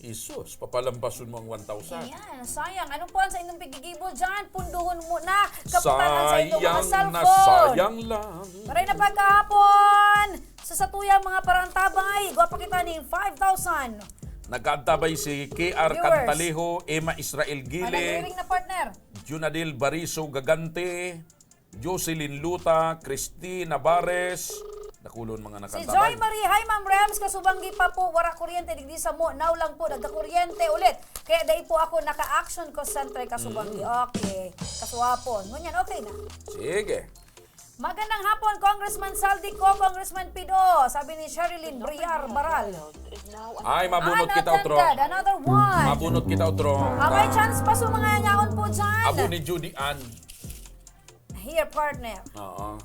Isus, papalampason mo ang one thousand. Ayan, sayang. Ano po ang sa inyong pigigibo dyan? Punduhon mo na. Kapitan ang sa inyong mga Sayang na cellphone. Sayang lang. Maray na pagkahapon. Sa satuyang mga parantabay, igwa pa kita ning five thousand. Nagkaantabay si K R Viewers. Cantalejo, Emma Israel Gile, Manangiring na, partner. Junadil Bariso Gagante, Jocelyn Luta, Christy Navarez. Nakulon mga Si nakantabay. Joy Marie, hi, Ma'am Rems, kasubanggi pa po, wara kuryente, digdi samo, now lang po, nagkakuryente ulit. Kaya dai po ako naka-action ko center kasubanggi. Mm. Okay, kaswapon. Ngunyan, okay na. Sige. Magandang hapon, Congressman Saldico, Congressman Pido, sabi ni Sherilyn Briar Baral. Ay, mabunot Ah, kita, not otro. That. Another one. Mabunot kita, otro. Ah, may chance pa sa mga yaon po dyan. Abo ni Judy Ann. Here, partner. Oo.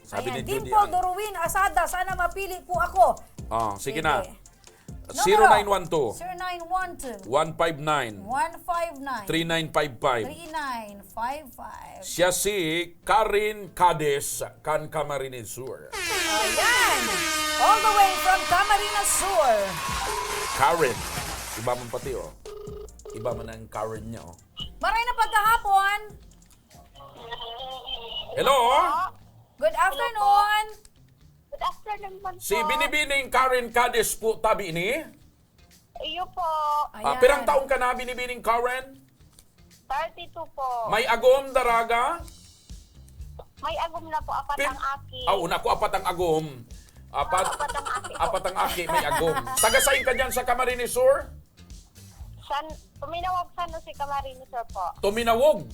Sabi Ayan, ni Judy Dimple Ann. Dorowin Asada, sana mapili po ako. Oh, sige na. Sige. Numero. Zero nine one two. Zero nine one two. One five nine. One five nine. Three nine five five. Three nine five five. Siya si Karen Cadiz kan Camarines Sur. Ayan. All the way from Camarines Sur. Karen. Iba man pati, oh. Iba man ang Karen niya, oh. Maray na pagkahapon. Hello? Good afternoon. Good afternoon po. Si Binibining Karen Cadiz po, tabi ni? Iyo po. Ah, Ayan. Pirang taon ka na, Binibining Karen? Thirty-two po. May agom, daraga? May agom na po, apat Pin- ang aki. Ah, una ko, apat ang agom. Apat, Ah, apat ang aki po. Apat ang aki, may agom. Taga saan ka dyan sa Camarines Sur? San, Tuminawag, San Jose, Camarines Sur po. Tuminawag?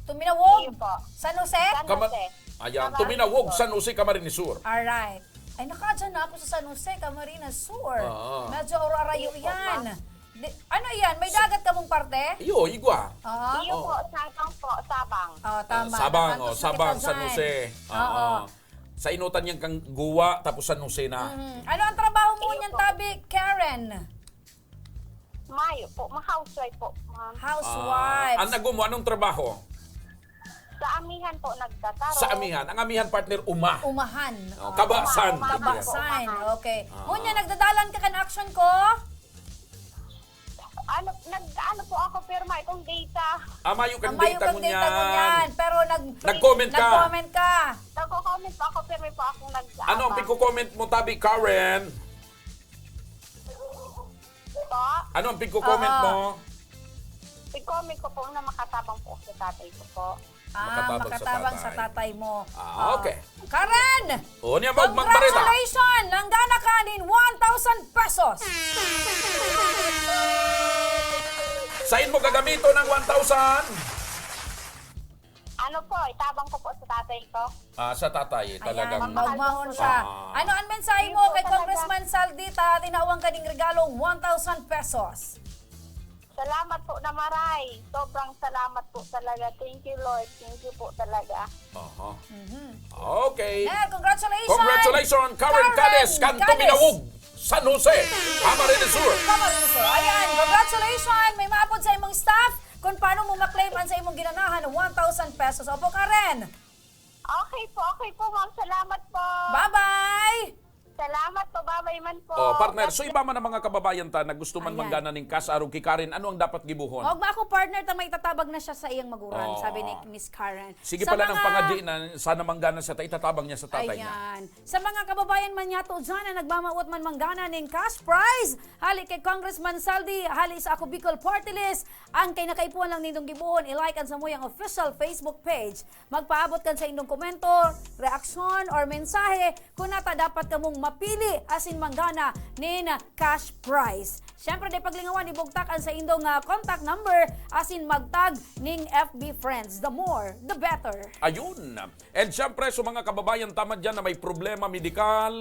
Tuminawag? Iyo po. San Jose? San Kama- Jose. Ayan, Camarines Tuminawag, Sur. San Jose, Camarines Sur. Alright. Ay, nakadyan na ako sa San Jose, Camarines Sur. Ah. Medyo ararayo Iyo po, yan. Ma'am. Di, ano iyan? May dagat kamong parte? Iyo, igwa. Aha. Iyo Oo. po, Sabang po, Sabang. Oh, Ah, tama. Sabang, Nakantos oh, na Sabang, kita San dyan. Jose. Oo. Oo. Sa inutan niyang kang Guwa, tapos San Jose na. Mhm. Ano ang trabaho mo Iyo niyan, po. tabi, Karen? Mayo po, ma-housewife po, ma'am. Housewife. Ah, ang nagmo, anong trabaho? Sa amihan po, nagtataro. Sa amihan. Ang amihan, partner, uma. Umahan. Oh, Oo. kabasan, Uma, uma, digdi. Kabasan. umahan. Okay. Ah. Ngunyan, nagdadalan ka kan action ko? Ano, nag-ano po ako, pirma itong data. Ah, mayo kang Ang mayo data kang data ngunyan. ngunyan, pero nag-, Nag-comment ka. nag-comment ka. Nagko-comment po ako, pirma po akong nag- Ano ang pigko-comment mo, tabi, Karen? Po? Ano ang pigko-comment Oo. mo? Pig-comment ko po na makatabang po sa tatay ko po. Ah, Makatabang sa makatabang sa tatay. tatay mo. Ah, Oh. okay. Karen! O, niya, mag-, magbarita. Congratulations! Nanggana ka nin one thousand pesos! Saan mo gagamiton ang one thousand? Ano po, itabang ko po sa tatay ko. Ah, sa tatay, Ayan, talagang magmahon siya. Ah. Ano ang mensahe Yun mo po kay talaga. Congressman Saldi ta tinawang ka ning regalong one thousand pesos? Salamat po na maray. Sobrang salamat po talaga. Thank you, Lord. Thank you po talaga. Aha. Mhm. Okay. Eh, congratulations! Congratulations, Karen Karen Cades, Kanto Cades. Minawog, San Jose, Camarines Sur. Camarines Sur. Ayan, congratulations! May maapod sa imong staff kung paano mo maklaim ang sa imong ginanahan na one thousand pesos. Opo, Karen! Okay po, okay po, ma'am. Salamat po. Bye-bye! Salamat po, babay man po. Oh, partner, so Bye. iba man ang mga kababayan ta na gusto man Ayan. manggana ning kas arog ki Karen, ano ang dapat gibuhon? Og ba ako, partner, ta may tatabag na siya sa iyang maguran, Oh. sabi ni Miss Karen. Sige Sa pala ng mga pangadyi na sana manggana siya, ta itatabang niya sa tatay niya. Ayan. Sa mga kababayan man niyato dyan na nagmamawot man manggana ning cash prize, hali kay Congressman Saldi, hali sa Ako Bicol Party List, ang kinakaipuhan lang nindong gibuhon, i-like ang samuyang official Facebook page. Magpaabot kan sa indong komento, reaksyon, or mensahe kung nata dapat kamong mapili asin manggana nin cash prize. Siyempre, di paglingawan, ibugtak ang sa indong, ah, contact number asin magtag ning F B friends. The more, the better. Ayun. And siyempre, sa mga kababayan ta man dyan na may problema medikal,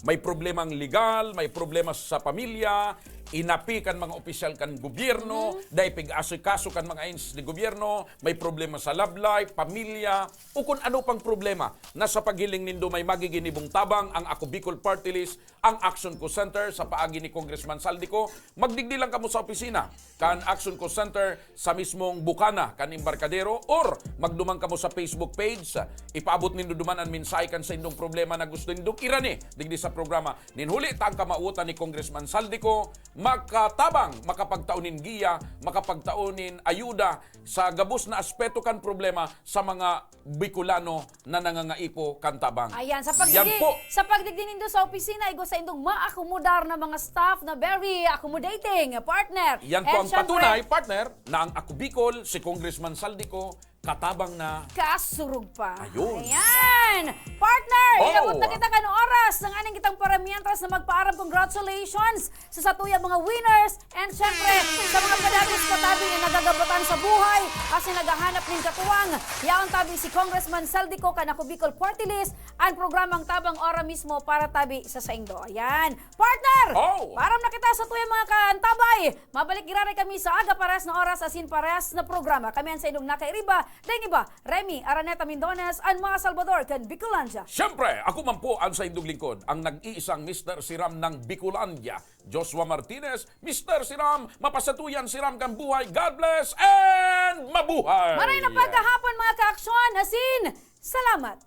may problemang legal, may problema sa pamilya, inapi kan mga opisyal kan gobyerno, Mhm. dai pig-asikaso kan mga agencies ni gobyerno, may problema sa love life, pamilya, o kung ano pang problema na sa paghiling nindo may magiginibong tabang ang Ako Bicol Party List, ang Action Ko Center sa paagi ni Congressman Saldi Ko. Magdigdi lang kamo sa opisina kan Action Ko Center sa mismong bukana kan Embarcadero or magduman kamo sa Facebook page. Ipaabot nindo duman an mensahe kan sa indong problema na gusto nindong irani digdi sa programa. Nin huli ta ang kamawotan ni Congressman Saldi Ko makatabang, makapagtao nin giya, makapagtao nin ayuda sa gabos na aspeto kan problema sa mga Bicolano na nangangaipo kan tabang. Ayan, sa Yan pagdigdi, po. sa pagdigdi nindo sa opisina, igwa sa indong maakomodar na mga staff na very accommodating, partner. Yan po And ang syempre, patunay, partner, na ang Ako Bicol, si Congressman Saldi Ko, katabang na. Kasurog pa. Ayun. Ayan. Partner, Oh. inabot na kita kan oras. Nanganing kitang para mientras na magpaaram, congratulations sa satuyang mga winners. And syempre, sa mga padagos katabi na nagagabatan sa buhay, asin naghahanap nin katuwang, yaon tabi si Congressman Saldi Co kan Ako Bicol Party List, ang programang Tabang Ora mismo para tabi sa saindo. Ayan. Partner! Oh! Paaram na kita satuyang mga kaantabay. Mabalik giraray kami sa aga, parehas na oras, asin parehas na programa. Kami ang saindong nakairiba, daing iba, Remy Araneta Mindones, an mga Salvador kan Bicolandia. Siyempre, ako man po ang saindong lingkod, ang nag-iisang Mister Siram ng Bicolandia, Joshua Martinez. Mister Siram, mapasatuyan Siram kan buhay. God bless and mabuhay! Maray na pagkahapon, mga kaaksyon, asin salamat!